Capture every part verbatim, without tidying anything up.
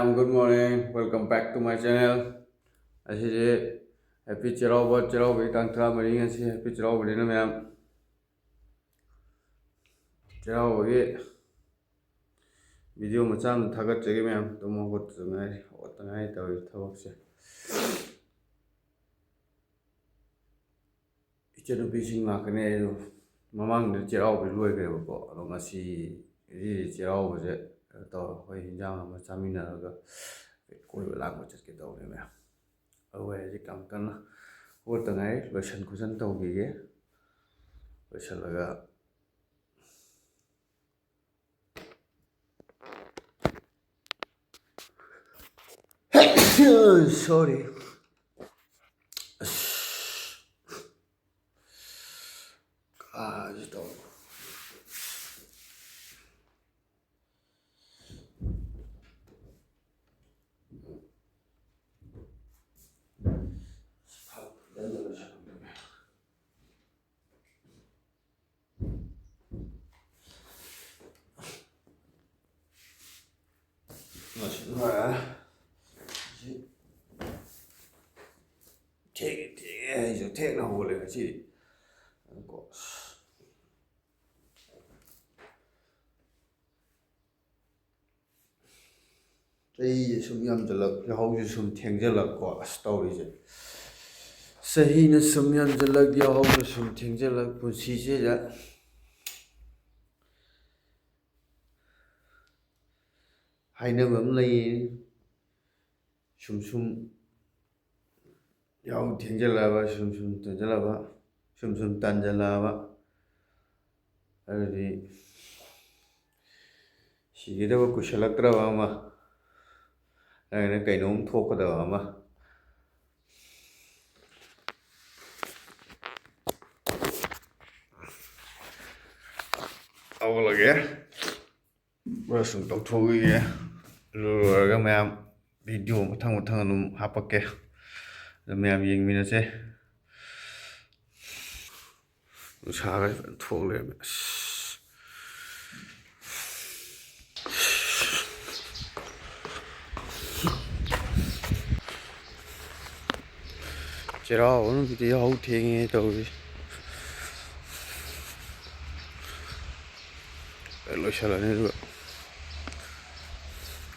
Good morning, welcome back to my channel. ꯉꯁꯤꯁꯦ happy ꯆꯩꯔꯥꯎꯕ, ꯆꯩꯔꯥꯎꯕꯒꯤ ꯇꯥꯡ ꯇꯔꯥꯃꯔꯤ, ꯉꯁꯤ ꯍꯦꯄꯤ ꯆꯩꯔꯥꯎꯕꯅꯤꯅ ꯃꯌꯥꯝ, ꯆꯩꯔꯥꯎꯕꯒꯤ ꯚꯤꯗꯤꯑꯣ ꯃꯆꯥ ꯑꯃ ꯊꯥꯒꯠꯆꯒꯦ ꯃꯌꯥꯝ꯫ ꯇꯨꯝ ꯍꯧꯒꯠꯇ ꯉꯥꯏꯔꯤ, ꯍꯧꯒꯠꯇ ꯉꯥꯏꯔꯤ ꯇꯧꯔꯤ ꯊꯕꯛꯁꯦ꯫ ꯏꯆꯟꯅꯨꯄꯤꯁꯤꯡ ꯂꯥꯛꯀꯅꯤ꯫ ꯑꯩꯗꯣ ꯃꯃꯥꯡꯗ ꯆꯩꯔꯥꯎꯕ ꯂꯣꯏꯈ꯭ꯔꯦꯕꯀꯣ, ꯑꯗꯣ ꯉꯁꯤ, ꯉꯁꯤꯗꯤ ꯆꯩꯔꯥꯎꯕꯁꯦ ꯀꯩꯅꯣ ꯇꯧꯔ ꯑꯩꯈꯣꯏ ꯍꯤꯟꯖꯥꯡ ꯑꯃ ꯆꯥꯃꯤꯟꯅꯔꯒ ꯀꯣꯏꯕ ꯂꯥꯡꯕ ꯆꯠꯀꯦ ꯇꯧꯕꯅꯦ ꯃꯌꯥꯝ꯫ ꯑꯗꯨꯒ ꯍꯧꯖꯤꯛ ꯌꯥꯝ ꯀꯟꯅ ꯍꯧꯒꯠꯇ ꯉꯥꯏꯔꯤ, ꯂꯣꯏꯁꯟ ꯈꯣꯠꯆꯟ ꯇꯧꯈꯤꯒꯦ꯫ ꯂꯣꯏꯁꯜꯂꯒ Sorry. ꯑꯁ꯫ ꯀꯥꯁꯤ ꯇꯧ꯫ ꯉꯁꯤ ꯂꯣꯏꯔꯦ꯫ ꯉꯁꯤ ꯊꯦꯡꯉꯦ, ꯊꯦꯡꯉꯦ, ꯑꯩꯁꯨ ꯊꯦꯡꯅ ꯍꯧꯒꯠꯂꯦ ꯉꯁꯤꯗꯤ꯫ ꯑꯗꯨꯀꯣ, ꯑꯁ꯫ ꯆꯍꯤꯁꯦ ꯁꯨꯝ ꯌꯥꯝꯁꯤꯜꯂꯛ, ꯌꯥꯍꯧꯁꯦ ꯁꯨꯝ ꯊꯦꯡꯖꯤꯜꯂꯛꯀꯣ, ꯑꯁ ꯇꯧꯔꯤꯁꯦ꯫ ꯆꯍꯤꯅ ꯁꯨꯝ ꯌꯥꯝꯁꯤꯜꯂꯛ, ꯌꯥꯍꯧꯅ ꯁꯨꯝ ꯊꯦꯡꯖꯤꯜꯂꯛ, ꯄꯨꯟꯁꯤꯁꯤꯗ ꯍꯥꯏꯅꯕ ꯑꯃ ꯂꯩꯌꯦ꯫ ꯁꯨꯝ ꯁꯨꯝ ꯌꯥꯍꯧ ꯊꯦꯡꯖꯤꯜꯂꯛꯑꯕ, ꯁꯨꯝ ꯁꯨꯝ ꯇꯟꯖꯜꯂꯛꯑꯕ, ꯁꯨꯝ ꯁꯨꯝ ꯇꯟꯖꯜꯂꯛꯑꯕ, ꯑꯗꯨꯗꯤ ꯁꯤꯒꯗꯕ ꯀꯨꯏꯁꯜꯂꯛꯇ꯭ꯔꯕ ꯑꯃ, ꯅꯠꯇ꯭ꯔꯒꯅ ꯀꯩꯅꯣꯝ ꯊꯣꯛꯀꯗꯕ ꯑꯃ꯫ ꯇꯧꯍꯜꯂꯒꯦ꯫ ꯕ꯭ꯔꯁ ꯑꯃ ꯇꯧꯊꯣꯛꯈꯤꯒꯦ꯫ ꯑꯗꯨ ꯂꯣꯏꯔꯒ ꯃꯌꯥꯝ ꯚꯤꯗꯤꯑꯣ ꯃꯊꯪ ꯃꯊꯪ ꯑꯗꯨꯝ ꯍꯥꯞꯄꯛꯀꯦ꯫ ꯑꯗꯨ ꯃꯌꯥꯝ ꯌꯦꯡꯃꯤꯟꯅꯁꯦ꯫ ꯅꯨꯡꯁꯥꯒ ꯐꯖꯅ ꯊꯣꯛ ꯂꯩꯔꯝꯃꯦ꯫ ꯑꯁ꯫ ꯆꯩꯔꯥꯎꯕ ꯅꯨꯃꯤꯠꯇꯤ ꯌꯥꯍꯧ ꯊꯦꯡꯉꯦ ꯇꯧꯔꯤ꯫ ꯂꯣꯏꯁꯜꯂꯅꯤ ꯑꯗꯨꯒ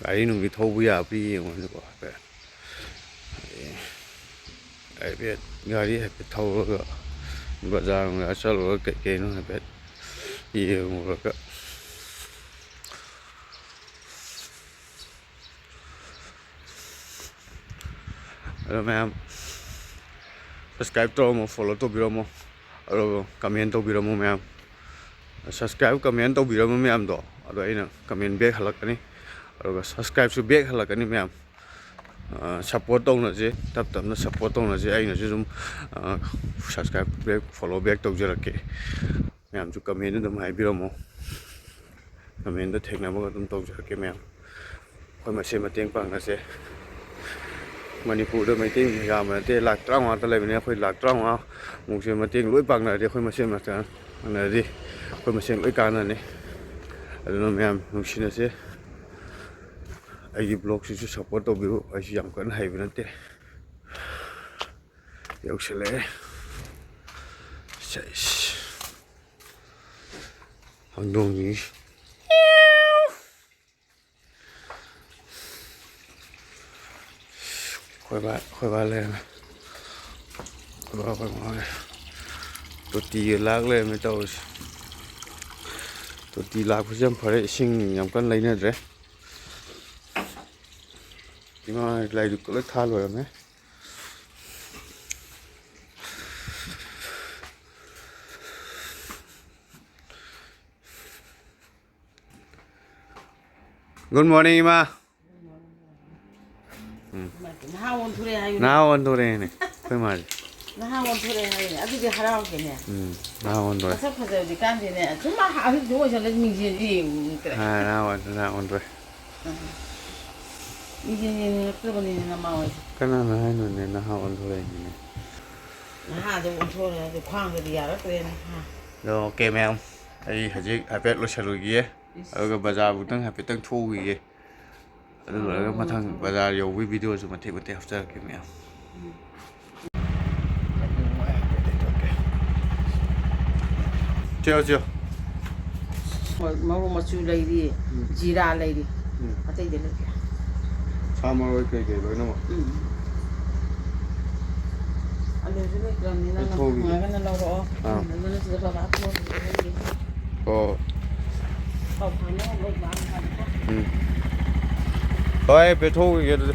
ꯒꯥꯔꯤ ꯅꯨꯡꯗꯤ ꯊꯧꯕ ꯌꯥꯕ꯭ꯔꯥ ꯌꯦꯡꯉꯨꯅꯤꯀꯣ ꯍꯥꯏꯐꯦꯠ꯫ ꯍꯥꯏꯐꯦꯠ ꯒꯥꯔꯤ ꯍꯥꯏꯐꯦꯠ ꯊꯧꯔꯒ ꯕꯖꯥꯔ ꯅꯨꯡꯖꯥꯔ ꯆꯠꯂꯨꯔꯒ ꯀꯩꯀꯩꯅꯣ ꯍꯥꯏꯐꯦꯠ ꯌꯦꯡꯉꯨꯔꯒ꯫ ꯑꯗꯣ ꯃꯌꯥꯝ subscribe ꯇꯧꯔꯝꯃꯣ, follow ꯇꯧꯕꯤꯔꯝꯃꯣ, ꯑꯗꯨꯒ comment ꯇꯧꯕꯤꯔꯝꯃꯣ ꯃꯌꯥꯝ꯫ Subscribe, comment ꯇꯧꯕꯤꯔꯝꯕ ꯃꯌꯥꯝꯗꯣ ꯑꯗꯣ ꯑꯩꯅ comment back ꯍꯜꯂꯛꯀꯅꯤ, ꯑꯗꯨꯒ subscribeꯁꯨ back ꯍꯜꯂꯛꯀꯅꯤ ꯃꯌꯥꯝ꯫ ꯑ, support ꯇꯧꯅꯁꯦ, ꯇꯞ ꯇꯞꯅ support ꯇꯧꯅꯁꯦ꯫ ꯑꯩꯅꯁꯨ ꯑꯗꯨꯝ, ꯑ, subscribe back, follow back ꯇꯧꯖꯔꯛꯀꯦ꯫ ꯃꯌꯥꯝꯁꯨ comment ꯑꯗꯨꯝ ꯍꯥꯏꯕꯤꯔꯝꯃꯣ, commentꯇ ꯊꯦꯡꯅꯕꯒ ꯑꯗꯨꯝ ꯇꯧꯖꯔꯛꯀꯦ ꯃꯌꯥꯝ꯫ ꯑꯩꯈꯣꯏ ꯃꯁꯦꯟ ꯃꯇꯦꯡ ꯄꯥꯡꯅꯁꯦ꯫ ꯃꯅꯤꯄꯨꯔꯗ ꯃꯩꯇꯩ ꯌꯥꯝꯕ ꯅꯠꯇꯦ, ꯂꯥꯈ ꯇꯔꯥꯃꯉꯥ ꯉꯥꯛꯇ ꯂꯩꯕꯅꯦ꯫ ꯑꯩꯈꯣꯏ ꯂꯥꯈ ꯇꯔꯥꯃꯉꯥ ꯃꯨꯛꯁꯦ ꯃꯇꯦꯡ ꯂꯣꯏ ꯄꯥꯡꯅꯔꯗꯤ, ꯑꯩꯈꯣꯏ ꯃꯁꯦꯟ ꯃꯇꯦꯡ ꯄꯥꯡꯅꯔꯗꯤ ꯑꯩꯈꯣꯏ ꯃꯁꯦꯟ ꯂꯣꯏ ꯀꯥꯟꯅꯅꯤ꯫ ꯑꯗꯨꯅ ꯃꯌꯥꯝ ꯅꯨꯡꯁꯤꯅꯁꯦ꯫ ꯑꯩꯒꯤ vlogꯁꯤꯁꯨ support ꯇꯧꯕꯤꯌꯨ꯫ ꯑꯩꯁꯨ ꯌꯥꯝ ꯀꯟꯅ ꯍꯩꯕ ꯅꯠꯇꯦ꯫ ꯌꯧꯁꯤꯜꯂꯛꯑꯦ꯫ ꯁꯩꯁ꯫ ꯍꯧꯗꯣꯡꯁꯤ꯫ ꯑꯩꯈꯣꯏ ꯕꯥ, ꯑꯩꯈꯣꯏ ꯕꯥ ꯂꯩꯔꯝꯃꯦ꯫ ꯑꯩꯈꯣꯏ ꯕꯥ, ꯑꯩꯈꯣꯏ ꯃꯥ ꯍꯣꯏ꯫ ꯇꯣꯇꯤꯒ ꯂꯥꯛ ꯂꯩꯔꯝꯃꯦ ꯇꯧꯔꯤꯁꯦ꯫ ꯇꯣꯇꯤ ꯂꯥꯛꯄꯁꯦ ꯌꯥꯝ ꯐꯔꯦ, ꯏꯁꯤꯡ ꯌꯥꯝ ꯀꯟꯅ ꯂꯩꯅꯗ꯭ꯔꯦ꯫ ꯏꯃꯥ ꯍꯣꯏ ꯂꯥꯏ ꯙꯨꯞꯀ ꯂꯣꯏ ꯊꯥ ꯂꯣꯏꯔꯝꯃꯦ꯫ Good morning, ꯏꯃꯥ꯫ ꯎꯝ꯫ ꯅꯍꯥ ꯑꯣꯟꯊꯣꯔꯛꯑꯦ ꯍꯥꯏꯌꯨꯅꯦ꯫ ꯅꯍꯥ ꯑꯣꯟꯊꯣꯔꯛꯑꯦꯅꯦ ꯑꯩꯈꯣꯏ ꯃꯥꯁꯦ꯫ ꯅꯍꯥ ꯑꯣꯟꯊꯣꯔꯛꯑꯦ ꯍꯥꯏꯌꯨꯅꯦ꯫ ꯑꯗꯨꯗꯤ ꯍꯔꯥꯎꯒꯦꯅꯦ꯫ ꯎꯝ, ꯅꯍꯥ ꯑꯣꯟꯊꯣꯔꯛꯑꯦ꯫ ꯃꯁꯛ ꯐꯖꯕꯗꯤ ꯀꯥꯟꯗꯦꯅꯦ꯫ ꯁꯨꯝ ꯑꯍ-, ꯑꯍꯟꯁꯨ ꯑꯣꯏꯁꯜꯂ ꯃꯤꯡꯁꯦꯜꯁꯦ ꯌꯦꯡꯉꯨ ꯇꯔꯦ꯫ ꯑꯥ, ꯅꯍꯥ ꯑꯣꯟ-, ꯅꯍꯥ ꯑꯣꯟꯊꯣꯔꯛꯑꯦ꯫ ꯑꯥ꯫ ꯃꯤꯡꯁꯦꯜ ꯌꯦꯡꯅꯤꯡꯉꯛꯇ꯭ꯔꯕꯅꯤꯅꯦ ꯅꯃꯥ ꯍꯣꯏꯁꯦ꯫ ꯀꯅꯥꯅ ꯍꯥꯏꯅꯣꯅꯦ ꯅꯍꯥ ꯑꯣꯟꯊꯣꯔꯛꯏꯅꯦ? ꯅꯍꯥꯗꯣ ꯑꯣꯟꯊꯣꯔꯛꯑꯗꯤ ꯈ꯭ꯋꯥꯡꯗꯗꯤ ꯌꯥꯔꯛꯇ꯭ꯔꯦꯅꯦ꯫ ꯑꯥ꯫ ꯑꯗꯣ okay ꯃꯌꯥꯝ, ꯑꯩ ꯍꯧꯖꯤꯛ ꯍꯥꯏꯐꯦꯠ ꯂꯣꯏꯁꯜꯂꯨꯈꯤꯒꯦ꯫ ꯏꯁ꯫ ꯑꯗꯨꯒ ꯕꯖꯥꯔꯕꯨꯛꯇꯪ ꯍꯥꯏꯐꯦꯠꯇꯪ ꯊꯣꯛꯎꯈꯤꯒꯦ꯫ ꯑꯗꯨ ꯂꯣꯏꯔꯒ ꯃꯊꯪ ꯕꯖꯥꯔ ꯌꯧꯕꯒꯤ videoꯁꯨ ꯃꯇꯦꯛ ꯃꯇꯦꯛ ꯍꯥꯞꯆꯔꯛꯀꯦ ꯃꯌꯥꯝ꯫ ꯆꯦ, ꯆꯦ꯫ ꯃꯔꯨ ꯃꯆꯨ ꯂꯩꯔꯤ, ꯎꯝ꯫ ꯖꯤꯔꯥ ꯂꯩꯔꯤ꯫ ꯎꯝ꯫ ꯑꯇꯩꯗꯤ ꯂꯩꯇꯦ꯫ ꯁꯥ ꯃꯔꯣꯏ ꯀꯩꯀꯩ ꯂꯣꯏꯅꯃꯛ꯫ ꯎꯝ꯫ ꯑꯂꯨꯁꯨ ꯂꯩꯇ꯭ꯔꯕꯅꯤꯅ ꯑꯩ ꯅꯪ ꯊꯣꯡꯒꯦ꯫ ꯐꯪꯉꯒꯅ ꯂꯧꯔꯛꯑꯣ꯫ ꯑꯥ꯫ ꯐꯪꯗ꯭ꯔꯒꯅ ꯁꯤꯗ ꯕꯕꯥ ꯊꯣꯡꯉꯒ ꯂꯩꯔꯦ꯫ ꯍꯣꯏ꯫ ꯄꯥꯎ ꯐꯥꯎꯅꯔ ꯂꯧꯕ ꯍꯥꯟꯅꯀꯣ꯫ ꯎꯝ꯫ ꯍꯣꯏ, ꯄꯦꯊꯣꯛꯈꯤꯒꯦ ꯑꯗꯨꯗꯤ꯫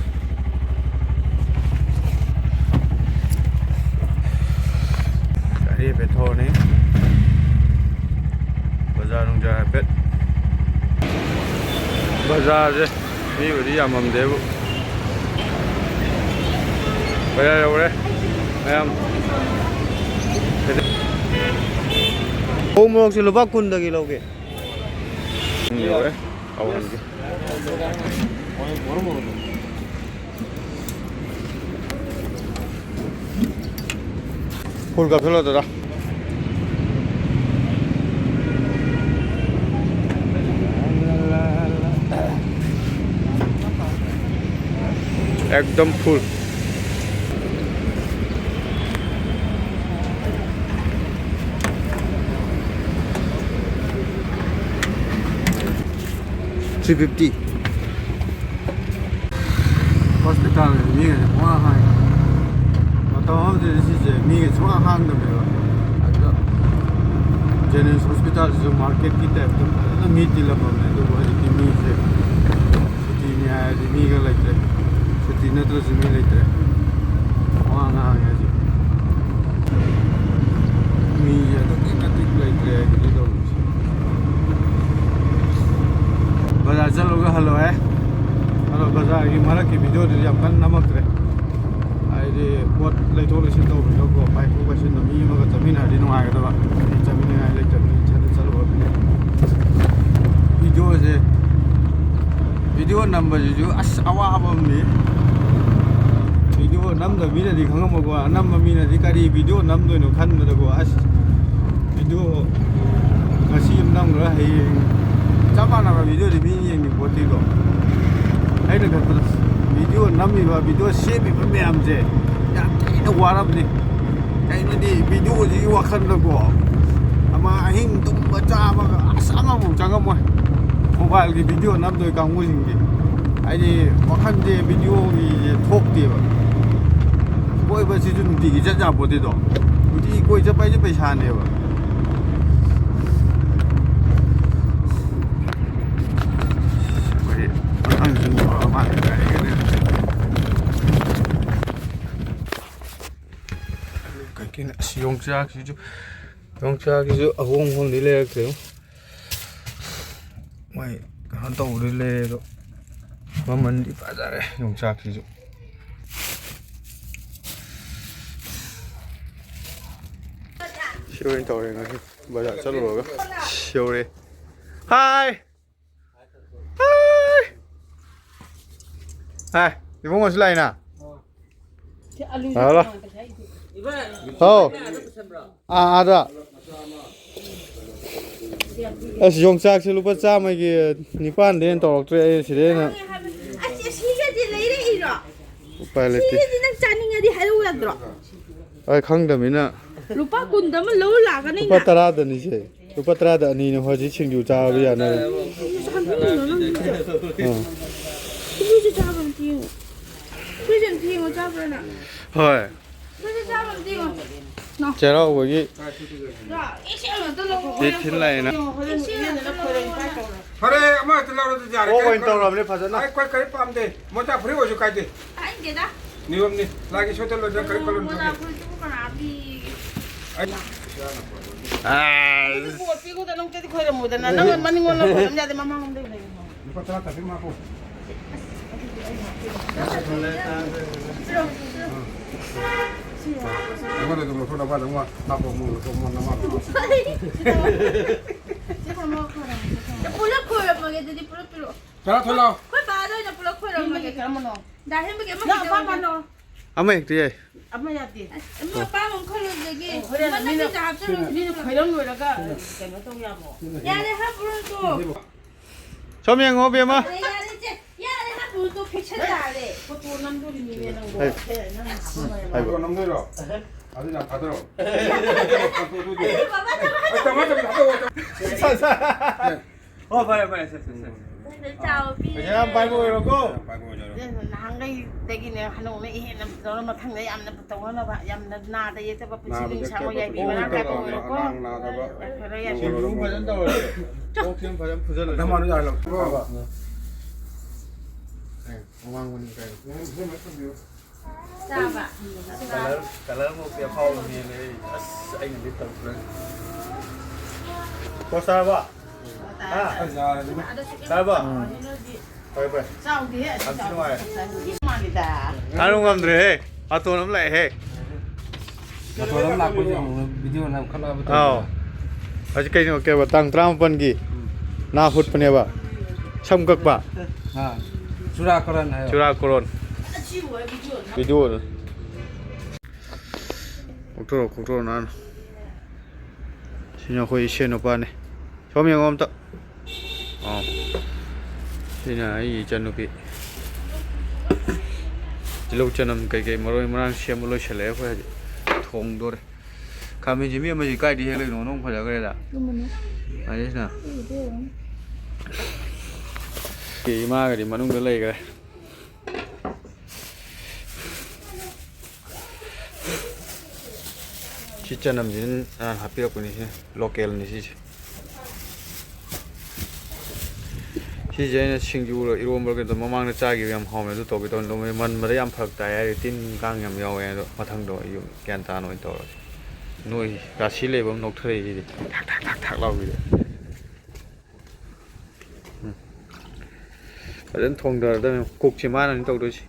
ꯒꯥꯔꯤ ꯍꯥꯏꯐꯦꯠ ꯊꯧꯔꯅꯤ꯫ ꯕꯖꯥꯔ ꯅꯨꯡꯖꯥꯔ ꯍꯥꯏꯐꯦꯠ꯫ ꯕꯖꯥꯔꯁꯦ ꯃꯤꯕꯨꯗꯤ ꯌꯥꯝꯃꯝꯗꯦꯕꯨ꯫ ꯕꯖꯥꯔ ꯌꯧꯔꯦ ꯃꯌꯥꯝ꯫ ꯎ ꯃꯣꯔꯣꯛꯁꯦ ꯂꯨꯄꯥ ꯀꯨꯟꯗꯒꯤ ꯂꯧꯒꯦ꯫ ꯎꯝ, ꯌꯧꯔꯦ꯫ ꯑꯧ, ꯍꯟꯒꯦ꯫ ꯐꯨꯜ ꯀꯥꯞꯁꯤꯜꯂꯣ, ꯗꯗꯥ꯫ ꯑꯦꯛꯗꯝ ꯐꯨꯜ꯫ Three fifty꯫ ꯍꯣꯁꯄꯤꯇꯥꯜꯒꯤ ꯃꯤꯒꯁꯦ ꯄꯨꯡꯍꯥꯡ ꯍꯥꯡꯉꯦ꯫ ꯃꯇꯝ ꯑꯃꯗꯗꯤ ꯁꯤꯁꯦ ꯃꯤꯒ ꯁꯨꯡꯍꯥꯡ ꯍꯥꯡꯗꯕꯅꯦꯕ꯫ ꯑꯗꯨꯗ ꯖꯦꯅꯤꯝꯁ ꯍꯣꯁꯄꯤꯇꯥꯜꯁꯤꯁꯨ ꯃꯥꯔꯀꯦꯠꯀꯤ ꯇꯥꯏꯞꯇ ꯐꯖꯅ ꯃꯤ ꯇꯤꯜꯂꯝꯃꯕꯅꯦ, ꯑꯗꯨꯕꯨ ꯍꯧꯖꯤꯛꯇꯤ ꯃꯤꯁꯦ ꯁꯨꯇꯤꯅꯤ ꯍꯥꯏꯔꯗꯤ ꯃꯤꯒ ꯂꯩꯇ꯭ꯔꯦ꯫ ꯁꯨꯇꯤ ꯅꯠꯇ꯭ꯔꯁꯨ ꯃꯤ ꯂꯩꯇ꯭ꯔꯦ꯫ ꯄꯨꯡꯍꯥꯡ ꯍꯥꯡꯉꯦ ꯍꯧꯖꯤꯛ꯫ ꯃꯤꯁꯦ ꯑꯗꯨꯛꯀꯤ ꯃꯇꯤꯛ ꯂꯩꯇ꯭ꯔꯦ ꯍꯥꯏꯗꯨꯅꯤ ꯇꯧꯔꯤꯁꯦ꯫ ꯕꯖꯥꯔ ꯆꯠꯂꯨꯔꯒ ꯍꯜꯂꯛꯑꯦ꯫ ꯑꯗꯣ ꯕꯖꯥꯔꯒꯤ ꯃꯔꯛꯀꯤ ꯚꯤꯗꯤꯑꯣꯗꯨꯗꯤ ꯌꯥꯝ ꯀꯟꯅ ꯅꯝꯃꯛꯇ꯭ꯔꯦ꯫ ꯍꯥꯏꯗꯤ ꯄꯣꯠ ꯂꯩꯊꯣꯛ ꯂꯩꯁꯤꯟ ꯇꯧꯕꯗꯀꯣ, ꯄꯥꯏꯊꯣꯛ ꯄꯥꯏꯁꯤꯟꯗꯣ ꯃꯤ ꯑꯃꯒ ꯆꯠꯃꯤꯟꯅꯔꯗꯤ ꯅꯨꯡꯉꯥꯏꯒꯗꯕ꯫ ꯑꯩ ꯆꯠꯃꯤꯟꯅꯉꯥꯏ ꯂꯩꯇꯕꯅꯤꯅ ꯏꯊꯟꯗ ꯆꯠꯂꯨꯔꯕꯅꯤꯅ꯫ ꯚꯤꯗꯤꯑꯣꯁꯦ, ꯚꯤꯗꯤꯑꯣ ꯅꯝꯕꯁꯤꯁꯨ ꯑꯁ ꯑꯋꯥꯕ ꯑꯃꯅꯤ꯫ ꯚꯤꯗꯤꯑꯣ ꯅꯝꯗꯕ ꯃꯤꯅꯗꯤ ꯈꯪꯉꯝꯃꯣꯏꯀꯣ, ꯑꯅꯝꯕ ꯃꯤꯅꯗꯤ ꯀꯔꯤ ꯚꯤꯗꯤꯑꯣ ꯅꯝꯗꯣꯏꯅꯣ ꯈꯟꯕꯗꯀꯣ, ꯑꯁ ꯚꯤꯗꯤꯑꯣ ꯉꯁꯤ ꯑꯃ ꯅꯝꯈ꯭ꯔ ꯍꯌꯦꯡ ꯆꯞ ꯃꯥꯟꯅꯕ ꯚꯤꯗꯤꯑꯣꯗꯤ ꯃꯤ ꯌꯦꯡꯅꯤꯡ ꯄꯣꯠꯇꯦꯀꯣ꯫ ꯑꯩꯅ ꯈꯟꯕꯗ ꯚꯤꯗꯤꯑꯣ ꯅꯝꯃꯤꯕ, ꯚꯤꯗꯤꯑꯣ ꯁꯦꯝꯃꯤꯕ ꯃꯌꯥꯝꯁꯦ ꯌꯥꯝ ꯊꯤꯅ ꯋꯥꯔꯝꯅꯤ꯫ ꯀꯩꯅꯣꯗꯤ ꯚꯤꯗꯤꯑꯣꯁꯤꯒꯤ ꯋꯥꯈꯜꯗꯀꯣ, ꯑ, ꯃꯥ ꯑꯍꯤꯡ ꯇꯨꯝꯕ ꯆꯥꯕꯒ ꯑꯁ ꯑꯃꯐꯥꯎ ꯆꯪꯉꯝꯃꯣꯏ꯫ ꯃꯣꯕꯥꯏꯜꯒꯤ ꯚꯤꯗꯤꯑꯣ ꯅꯝꯗꯣꯏ ꯀꯥꯡꯕꯨꯁꯤꯡꯗꯤ꯫ ꯍꯥꯏꯗꯤ ꯋꯥꯈꯜꯁꯦ ꯚꯤꯗꯤꯑꯣꯒꯤꯁꯦ ꯊꯣꯛꯇꯦꯕ꯫ ꯀꯣꯏꯕꯁꯤꯁꯨ ꯅꯨꯡꯇꯤꯒꯤ ꯆꯠ ꯌꯥꯄꯣꯠꯇꯦꯗꯣ꯫ ꯅꯨꯡꯇꯤꯒꯤ ꯀꯣꯏ ꯆꯠꯄ ꯍꯥꯏꯁꯦ ꯄꯩꯁꯥꯅꯦꯕ꯫ ꯑꯩꯈꯣꯏ ꯑꯉꯥꯡꯁꯤꯡ ꯃꯃꯥꯡꯗ ꯀꯔꯤꯒꯤꯅꯣ? ꯀꯩꯒꯤꯅꯣ? ꯑꯁ, ꯌꯣꯡꯆꯥꯛꯁꯤꯁꯨ, ꯌꯣꯡꯆꯥꯛꯁꯤꯁꯨ ꯑꯍꯣꯡ ꯑꯍꯣꯡꯗꯤ ꯂꯩꯔꯛꯇ꯭ꯔꯦ꯫ ꯃꯣꯏ ꯀꯩꯅꯣ ꯇꯧꯕꯗꯤ ꯂꯩꯔꯦ ꯑꯗꯣ, ꯃꯃꯜꯗꯤ ꯐꯖꯔꯦ ꯌꯣꯡꯆꯥꯛꯁꯤꯁꯨ꯫ ꯁꯤ ꯑꯣꯏꯅ ꯇꯧꯔꯦ ꯉꯁꯤ ꯕꯖꯥꯔ ꯆꯠꯂꯨꯔꯒ꯫ ꯁꯤ ꯌꯧꯔꯦ꯫ ꯍꯥꯏ! ꯍꯥꯏ! ꯍꯥꯏ! ꯏꯕꯨꯡꯉꯣꯁꯨ ꯂꯥꯛꯏꯅ? ꯁꯤ ꯑꯂꯨꯁꯦ ꯍꯜꯂꯣ꯫ ꯇꯣꯉꯥꯟ ꯄꯩꯁꯥ ꯏꯗꯦ꯫ ꯍꯥꯎ꯫ ꯑꯥ, ꯑꯥꯗ꯫ ꯑꯁ, ꯌꯣꯡꯆꯥꯛꯁꯦ ꯂꯨꯄꯥ ꯆꯥꯝꯃꯒꯤ ꯅꯤꯄꯥꯟꯗꯩ ꯍꯦꯟꯅ ꯇꯧꯔꯛꯇ꯭ꯔꯦ ꯑꯩ ꯁꯤꯗꯩ ꯍꯦꯟꯅ꯫ ꯑꯁ, ꯁꯤꯒꯗꯤ ꯂꯩꯔꯛꯏꯔꯣ? ꯎꯄꯥꯏ ꯂꯩꯇꯦ꯫ ꯁꯤꯒꯗꯤ ꯅꯪ ꯆꯥꯅꯤꯡꯉꯗꯤ ꯍꯥꯏꯔꯛꯎ ꯌꯥꯗ꯭ꯔꯣ? ꯑꯩ ꯈꯪꯗꯕꯅꯤꯅ꯫ ꯂꯨꯄꯥ ꯀꯨꯟꯗ ꯑꯃ ꯂꯧꯔ ꯂꯥꯛꯀꯅꯤ ꯂꯨꯄꯥ ꯅꯪ꯫ ꯇꯔꯥꯗꯅꯤꯁꯦ꯫ ꯂꯨꯄꯥ ꯇꯔꯥꯗ ꯑꯅꯤꯅꯦ ꯍꯧꯖꯤꯛ ꯁꯤꯡꯖꯨ ꯆꯥꯕ ꯌꯥꯅꯕ꯫ ꯁꯤꯁꯨ ꯆꯥꯅꯤꯡꯉꯤꯔꯣ ꯅꯪ? ꯑꯥ꯫ ꯁꯤꯁꯨ ꯆꯥꯕ ꯑꯝꯇ ꯌꯦꯡꯉꯣ꯫ ꯁꯤꯁꯨ ꯑꯝꯇ ꯌꯦꯡꯉꯣ, ꯆꯥꯕ꯭ꯔꯥ ꯅꯪ? ꯍꯣꯏ꯫ ꯁꯤꯁꯨ ꯆꯥꯕ ꯑꯝꯇ ꯌꯦꯡꯉꯣ꯫ ꯅꯣ꯫ ꯆꯩꯔꯥꯎꯕꯒꯤ ꯅꯣ, ꯏꯁꯤꯡ ꯑꯃꯇ ꯂꯧꯔꯣ꯫ ꯀꯦꯛ ꯊꯤꯟ ꯂꯥꯛꯑꯦꯅ꯫ ꯏꯁꯤꯡ ꯑꯃꯇ ꯂꯧꯔꯣ꯫ ꯐꯔꯦ, ꯑꯃ ꯍꯦꯛꯇ ꯂꯧꯔꯁꯨ ꯌꯥꯔꯦ꯫ ꯑꯣꯛ ꯀꯔꯤꯝ ꯑꯣꯏꯅ ꯈꯜꯂꯨꯅꯨ꯫ ꯇꯧꯔꯕꯅꯦ ꯐꯖꯅ꯫ ꯑꯩ ꯀꯔꯤ-, ꯀꯔꯤꯝ ꯄꯥꯝꯗꯦ꯫ ꯃꯣꯖꯥ ꯐꯨꯔꯤꯠ ꯑꯣꯏꯔꯁꯨ ꯀꯥꯏꯗꯦ꯫ ꯇꯥꯅꯤꯡꯗꯦꯗ꯫ ꯅꯤꯌꯣꯝꯅꯤ꯫ ꯂꯥꯏꯒꯤ ꯁꯣꯏꯗ ꯂꯣꯏꯗꯅ ꯀꯔꯤꯝ ꯈꯜꯂꯨꯅꯨ꯫ ꯃꯣꯖꯥ ꯐꯨꯔꯤꯠꯇꯨꯕꯨ ꯀꯅꯥ ꯄꯤꯒꯦ? ꯑꯩ ꯑꯗꯨꯗꯤ ꯄꯣꯠ ꯄꯤꯒꯗ ꯅꯪ ꯆꯠꯈꯣꯏꯔꯝꯃꯣꯗꯅ꯫ ꯅꯪ ꯃꯅꯤꯡꯉꯣꯝꯗ ꯈꯣꯏꯔꯝ ꯌꯥꯗꯦ, ꯃꯃꯥꯡꯂꯣꯝꯗ ꯂꯩꯌꯨ꯫ ꯂꯨꯄꯥ ꯇꯔꯥ ꯆꯠꯄꯤ ꯑꯃ ꯍꯥꯞꯄꯣ꯫ ꯑꯩꯉꯣꯟꯗ ꯑꯗꯨꯝ ꯂꯧꯊꯣꯛ ꯅꯄꯥꯗ ꯑꯃ ꯍꯥꯞꯄꯣ, ꯑꯃꯨꯛ ꯂꯧꯊꯣꯛ, ꯑꯃꯨꯛ ꯅꯃꯥꯗ ꯑꯃꯨꯛ꯫ ꯄꯨꯂꯞ ꯈꯣꯏꯔꯝꯃꯒꯦ ꯑꯗꯨꯗꯤ, ꯄꯨꯂꯞ ꯄꯤꯔꯛꯑꯣ꯫ ꯇꯔꯥ ꯊꯣꯛꯂꯛꯑꯣ꯫ ꯑꯩꯈꯣꯏ ꯕꯥꯗ ꯑꯣꯏꯅ ꯄꯨꯂꯞ ꯈꯣꯏꯔꯝꯃꯒꯦ꯫ ꯀꯔꯝꯕꯅꯣ? ꯗꯥ ꯍꯦꯟꯕꯒꯤ ꯑꯃ ꯅꯪ ꯍꯦꯛꯇ ꯑꯄꯥꯝꯕ ꯑꯣꯏꯔꯁꯨ꯫ ꯍꯥꯏꯔꯣ꯫ ꯑꯃ ꯍꯦꯛꯇ ꯌꯥꯏ꯫ ꯑꯃ ꯌꯥꯗꯦ꯫ ꯑꯁ, ꯑꯃ ꯑꯄꯥꯝꯕ ꯑꯃ ꯈꯜꯂꯣꯗꯒꯤ꯫ ꯑꯣ, ꯍꯣꯔꯦꯟ ꯃꯤꯅ, ꯃꯤꯅ ꯈꯣꯏꯔꯝ ꯂꯣꯏꯔꯒ ꯀꯩꯅꯣ ꯇꯧ ꯌꯥꯕ꯭ꯔꯣ? ꯌꯥꯔꯦ, ꯍꯥꯞꯄꯨꯔꯣ ꯇꯣ꯫ ꯁꯣꯝ ꯌꯦꯡꯉꯣ, ꯕꯦꯝꯃ꯫ ꯌꯥꯔꯦ, ꯌꯥꯔꯦ, ꯏꯆꯦ꯫ ꯌꯥꯔꯦ, ꯍꯥꯄꯨ ꯇꯣ ꯐꯤꯛꯁꯟ ꯇꯥꯔꯦ꯫ ꯐꯣꯇꯣ ꯅꯝꯗꯣꯔꯤꯃꯤꯅꯦ ꯅꯪꯕꯣ꯫ ꯍꯥꯏ꯫ ꯐꯣꯇꯣ ꯅꯝꯗꯣꯏꯔꯣ? ꯑꯗꯨ ꯌꯥꯝ ꯐꯗ꯭ꯔꯣ? ꯑꯗꯨ ꯕꯕꯥ ꯅꯪ ꯑꯩ ꯇꯝꯃꯣ ꯍꯣ, ꯐꯔꯦ, ꯐꯔꯦ, ꯁꯦ, ꯁꯦ, ꯁꯦ꯫ ꯄꯩꯁꯥ ꯌꯥꯝ ꯄꯥꯏꯕ ꯑꯣꯏꯔꯣꯀꯣ꯫ ꯄꯥꯏꯕ ꯑꯣꯏꯖꯔꯣ꯫ ꯅꯍꯥꯟꯈꯩꯗꯒꯤꯅꯦ ꯍꯅꯧꯅ ꯍꯦꯟꯅ ꯐꯖꯅ ꯃꯊꯪꯗ ꯌꯥꯝꯅ ꯇꯧꯅꯅꯕ, ꯌꯥꯝꯅ ꯅꯥꯗ ꯌꯦꯛꯇꯕ ꯄꯨꯟꯁꯤ ꯅꯨꯡꯁꯥꯡꯕ ꯌꯥꯏꯕꯤ ꯃꯔꯥꯡ ꯀꯥꯏꯕ ꯑꯣꯏꯔꯣꯀꯣ꯫ ꯅꯥꯗꯕ꯫ ꯌꯥꯏꯐꯔꯣ, ꯌꯥꯏꯐꯔꯣ꯫ ꯁꯤꯡꯖꯨ ꯐꯖꯅ ꯇꯧꯔꯁꯦ꯫ ꯑꯣꯛꯁꯦ ꯐꯖꯅ ꯐꯨꯖꯜꯂꯁꯦ꯫ ꯑꯗꯨꯃꯥꯏꯅ ꯌꯥꯍꯜꯂꯣ꯫ ꯑꯦ, ꯑꯋꯥꯡꯕꯅꯤ ꯀꯩꯅꯣ꯫ ꯆꯥꯕ꯫ ꯀꯂꯔ, ꯀꯂꯔ ꯃꯛꯇꯤ ꯑꯐꯥꯎꯕꯅꯦꯅꯦ ꯑꯩ꯫ ꯑꯁ, ꯑꯩꯅꯗꯤ ꯇꯧꯗ꯭ꯔꯦ꯫ ꯄꯣꯁ ꯇꯥꯔꯕꯣ? ꯍꯥ? ꯇꯥꯔꯕꯣ? ꯐꯔꯦ, ꯐꯔꯦ꯫ ꯆꯥꯎꯗꯦꯍꯦ, ꯑꯁꯤ ꯌꯥꯝ ꯊꯤ ꯅꯨꯡꯉꯥꯏꯔꯦ꯫ ꯃꯥꯜꯂꯤꯗ꯫ ꯉꯥꯏꯔꯝ ꯉꯝꯗ꯭ꯔꯦꯍꯦ꯫ ꯕꯥꯇꯣꯟ ꯑꯃ ꯂꯥꯛꯑꯦꯍꯦ꯫ ꯕꯥꯇꯣꯟ ꯑꯃ ꯂꯥꯛꯄꯁꯦ ꯑꯃꯨꯛ ꯚꯤꯗꯤꯑꯣ ꯅꯝꯈꯠꯅꯕ ꯇꯧꯗꯅ꯫ ꯑꯥꯎ꯫ ꯍꯧꯖꯤꯛ ꯀꯩꯅꯣ, ꯀꯩꯕ, ꯇꯥꯡ ꯇꯔꯥꯃꯥꯄꯟꯒꯤ ꯅꯥ ꯍꯨꯠꯄꯅꯦꯕ꯫ ꯁꯝ ꯀꯛꯄ꯫ ꯑꯥ꯫ ꯆꯨꯔꯥꯀꯣꯔꯣꯟ ꯍꯥꯏꯌꯣ꯫ ꯆꯨꯔꯥꯀꯣꯔꯣꯟ꯫ ꯚꯤꯗꯤꯑꯣꯗꯣ꯫ ꯀꯣꯛꯊꯣꯔꯛꯑꯣ, ꯀꯣꯛꯊꯣꯔꯛꯑꯣ ꯅꯥꯟꯅ꯫ ꯁꯤꯅ ꯑꯩꯈꯣꯏ ꯏꯁꯦꯟ ꯅꯨꯄꯥꯅꯤ꯫ ꯁꯣꯝ ꯌꯦꯡꯉꯣ ꯑꯝꯇ꯫ ꯑꯥ꯫ ꯁꯤꯅ ꯑꯩꯒꯤ ꯏꯆꯟꯅꯨꯄꯤ꯫ ꯇꯤꯜꯍꯧ ꯆꯅꯝ ꯀꯩꯀꯩ ꯃꯔꯣꯏ ꯃꯔꯥꯡ ꯁꯦꯝꯕ ꯂꯣꯏꯁꯤꯜꯂꯛꯑꯦ꯫ ꯑꯩꯈꯣꯏ ꯍꯧꯖꯤꯛ ꯊꯣꯡꯗꯣꯔꯦ꯫ ꯈꯥꯃꯦꯟꯁꯤꯟꯕꯤ ꯑꯃꯁꯤ ꯀꯥꯏꯗ ꯍꯦꯛꯂꯛꯏꯅꯣ? ꯅꯣꯡ ꯐꯖꯈ꯭ꯔꯦꯗ꯫ ꯆꯨꯝꯕꯅꯦ꯫ ꯑꯁꯤꯁꯤꯅ꯫ ꯑꯩꯒꯤꯗꯤ ꯑꯣꯏꯔꯝꯅꯤ꯫ ꯏꯃꯥꯒꯗꯤ ꯃꯅꯨꯡꯗ ꯂꯩꯈ꯭ꯔꯦ꯫ ꯁꯤ ꯆꯅꯝꯁꯤ ꯅꯍꯥꯟ ꯍꯥꯞꯄꯤꯔꯛꯄꯅꯤ, ꯁꯤ ꯂꯣꯀꯦꯜꯅꯤ ꯁꯤꯁꯦ꯫ ꯁꯤꯁꯦ ꯑꯩꯅ ꯁꯤꯡꯖꯨꯔ ꯏꯔꯣꯝꯕꯔ ꯀꯩꯅꯣ ꯃꯃꯥꯡꯗ ꯆꯥꯈꯤꯕ ꯌꯥꯝ ꯍꯥꯎꯋꯦ, ꯑꯗꯨ ꯇꯧꯒꯦ ꯇꯧꯅꯤ꯫ ꯃꯟꯕꯗ ꯌꯥꯝ ꯐꯔꯛ ꯇꯥꯏ ꯍꯥꯏꯔꯗꯤ ꯇꯤꯟ ꯀꯥꯡ ꯌꯥꯝ ꯌꯥꯎꯋꯦ꯫ ꯑꯗꯣ ꯃꯊꯪꯗꯣ ꯑꯩ ꯒ꯭ꯌꯥꯟ ꯇꯥꯅ ꯑꯣꯏꯅ ꯇꯧꯔꯒꯦ꯫ ꯅꯣꯏ ꯔꯥꯁꯤ ꯂꯩꯕ ꯑꯃ ꯅꯣꯛꯊꯣꯔꯛꯏꯁꯤꯗꯤ ꯊꯥꯛ ꯊꯥꯛ ꯊꯥꯛ ꯊꯥꯛ ꯂꯥꯎꯕꯤꯗ꯫ ꯎꯝ꯫ ꯐꯖꯅ ꯊꯣꯡꯊꯔꯗꯕꯅꯤ꯫ ꯀꯨꯛꯁꯦ ꯃꯥꯅꯅꯤ ꯇꯧꯗꯣꯏꯁꯤ꯫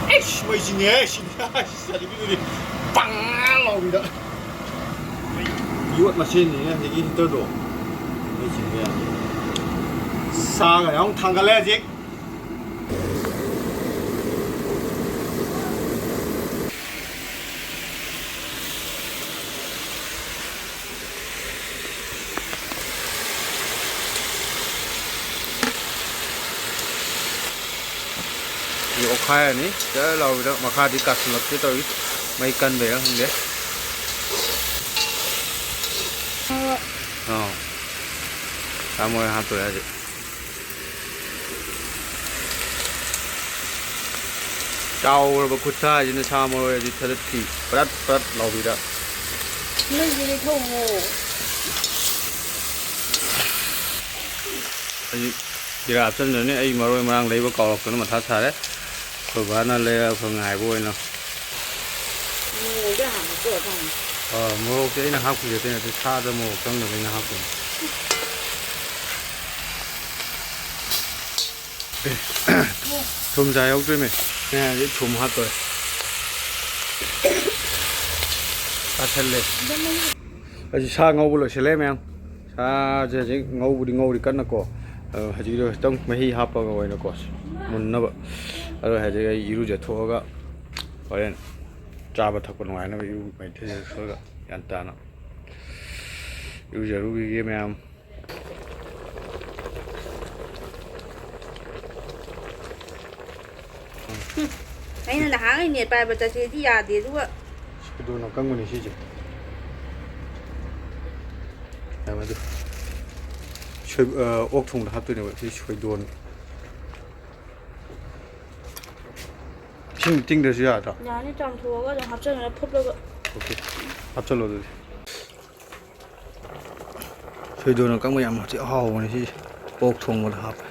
ꯑꯩꯁ, ꯃꯩꯁꯤꯅꯦ, ꯁꯤꯅꯦ, ꯑꯩꯁ, ꯑꯗꯨꯒꯤꯗꯨꯗꯤ ꯄꯪ ꯂꯥꯎꯕꯤꯗ꯫ ꯌꯣꯠ ꯃꯁꯦꯟꯅꯤꯅꯦ ꯍꯧꯖꯤꯛꯀꯤ ꯍꯤꯇꯔꯗꯣ꯫ ꯃꯩꯁꯤꯅꯦ꯫ ꯁꯥꯒ ꯌꯥꯝ ꯊꯥꯡꯒꯠꯂꯦ ꯍꯧꯖꯤꯛ꯫ ꯁꯤ ꯑꯣꯠꯈꯥꯏꯔꯅꯤ꯫ ꯆꯔ ꯂꯥꯎꯕꯤꯗ ꯃꯈꯥꯗꯤ ꯀꯥꯁꯤꯜꯂꯛꯀꯦ ꯇꯧꯏ꯫ ꯃꯩ ꯀꯟꯕꯩꯔꯥ ꯈꯪꯗꯦ꯫ ꯑꯥ꯫ ꯁꯥ ꯃꯔꯣꯏ ꯍꯥꯞꯇꯣꯔꯦ ꯍꯧꯖꯤꯛ꯫ ꯆꯥꯎꯔꯕ ꯈꯨꯠꯁꯥꯁꯤꯅ ꯁꯥ ꯃꯔꯣꯏ ꯑꯁꯤ ꯊꯗꯠꯈꯤ꯫ ꯄ꯭ꯔꯠ ꯄ꯭ꯔꯠ ꯂꯥꯎꯕꯤꯗ꯫ ꯅꯣꯏꯒꯤꯗꯤ ꯊꯣꯡꯉꯣ꯫ ꯍꯧꯖꯤꯛ ꯖꯤꯔꯥ ꯍꯥꯞꯆꯤꯟꯗ꯭ꯔꯅꯤ꯫ ꯑꯩ ꯃꯔꯣꯏ ꯃꯔꯥꯡ ꯂꯩꯕ ꯀꯥꯎꯔꯛꯇꯅ ꯃꯊꯥ ꯁꯥꯔꯦ꯫ ꯑꯩꯈꯣꯏ ꯕꯥꯅ ꯂꯩꯔꯛꯄ ꯉꯥꯏꯕ ꯑꯣꯏꯅ꯫ ꯃꯣꯔꯣꯛꯁꯦ ꯍꯥꯟꯅ ꯍꯥꯞꯆꯤꯜꯂ ꯊꯝꯃꯣ꯫ ꯑꯥ, ꯃꯣꯔꯣꯛꯁꯦ ꯑꯩꯅ ꯍꯥꯞꯈꯤꯁꯦ ꯑꯇꯩ ꯅꯠꯇꯦ, ꯁꯥꯗ ꯃꯣꯔꯣꯛ ꯆꯪꯗꯕꯅꯤꯅ ꯍꯥꯞꯄꯤꯅꯦ꯫ ꯑꯦ, ꯊꯨꯝ ꯆꯥꯏꯍꯧꯗ꯭ꯔꯦꯃꯦ꯫ ꯑꯩ ꯍꯧꯖꯤꯛ ꯊꯨꯝ ꯍꯥꯞꯇꯣꯔꯦ꯫ ꯆꯥꯁꯜꯂꯦ꯫ ꯑꯩꯁꯨ ꯁꯥ ꯉꯧꯕ ꯂꯣꯏꯁꯤꯜꯂꯦ ꯃꯌꯥꯝ꯫ ꯁꯥꯁꯦ ꯍꯧꯖꯤꯛ ꯉꯧꯕꯗꯤ ꯉꯧꯔꯤ ꯀꯟꯅꯀꯣ꯫ ꯑꯗꯣ ꯍꯧꯖꯤꯛꯀꯤꯗꯣ ꯈꯤꯇꯪ ꯃꯍꯤ ꯍꯥꯞꯄꯒ ꯑꯣꯏꯅꯀꯣ, ꯃꯨꯟꯅꯕ꯫ ꯑꯗꯣ ꯍꯧꯖꯤꯛ ꯑꯩ ꯏꯔꯨꯖꯊꯣꯛꯑꯒ ꯍꯣꯔꯦꯟ ꯆꯥꯕ ꯊꯛꯄ ꯅꯨꯡꯉꯥꯏꯅꯕ ꯏꯔꯨ ꯃꯥꯏꯊꯖꯊꯣꯛꯑꯒ ꯒ꯭ꯌꯥꯟ ꯇꯥꯅ ꯏꯔꯨꯖꯔꯨꯈꯤꯒꯦ ꯃꯌꯥꯝ꯫ ꯎꯝ꯫ ꯑꯩꯅ ꯅꯍꯥꯟꯒꯩ ꯅꯦꯠ ꯄꯥꯏꯕ ꯆꯠꯁꯦꯗꯤ ꯌꯥꯗꯦ, ꯑꯗꯨꯒ ꯁꯣꯏꯗꯣꯟ ꯑꯀꯪꯕꯅꯤ ꯁꯤꯁꯦ꯫ ꯌꯥꯝ ꯑꯗꯨ ꯁꯣꯏ-, ꯑ, ꯑꯣꯛ ꯊꯣꯡꯕꯗ ꯍꯥꯞꯇꯣꯏꯅꯦꯕ ꯁꯤ ꯁꯣꯏꯗꯣꯟ꯫ ꯏꯁꯤꯡ ꯇꯤꯡꯗ꯭ꯔꯁꯨ ꯌꯥꯗ꯭ꯔꯣ? ꯌꯥꯅꯤ, ꯆꯥꯝꯊꯣꯛꯑꯒ ꯑꯗꯨꯝ ꯍꯥꯞꯆꯜꯂꯒ ꯐꯨꯠꯂꯒ꯫ ꯑꯣꯀꯦ, ꯍꯥꯞꯆꯜꯂꯣ ꯑꯗꯨꯗꯤ꯫ ꯁꯣꯏꯗꯣꯟ ꯑꯀꯪꯕ ꯌꯥꯝ ꯍꯧꯖꯤꯛ ꯍꯥꯎꯕꯅꯦ ꯁꯤꯁꯦ꯫ ꯑꯣꯛ ꯊꯣꯡꯕꯗ ꯍꯥꯞꯄꯦ꯫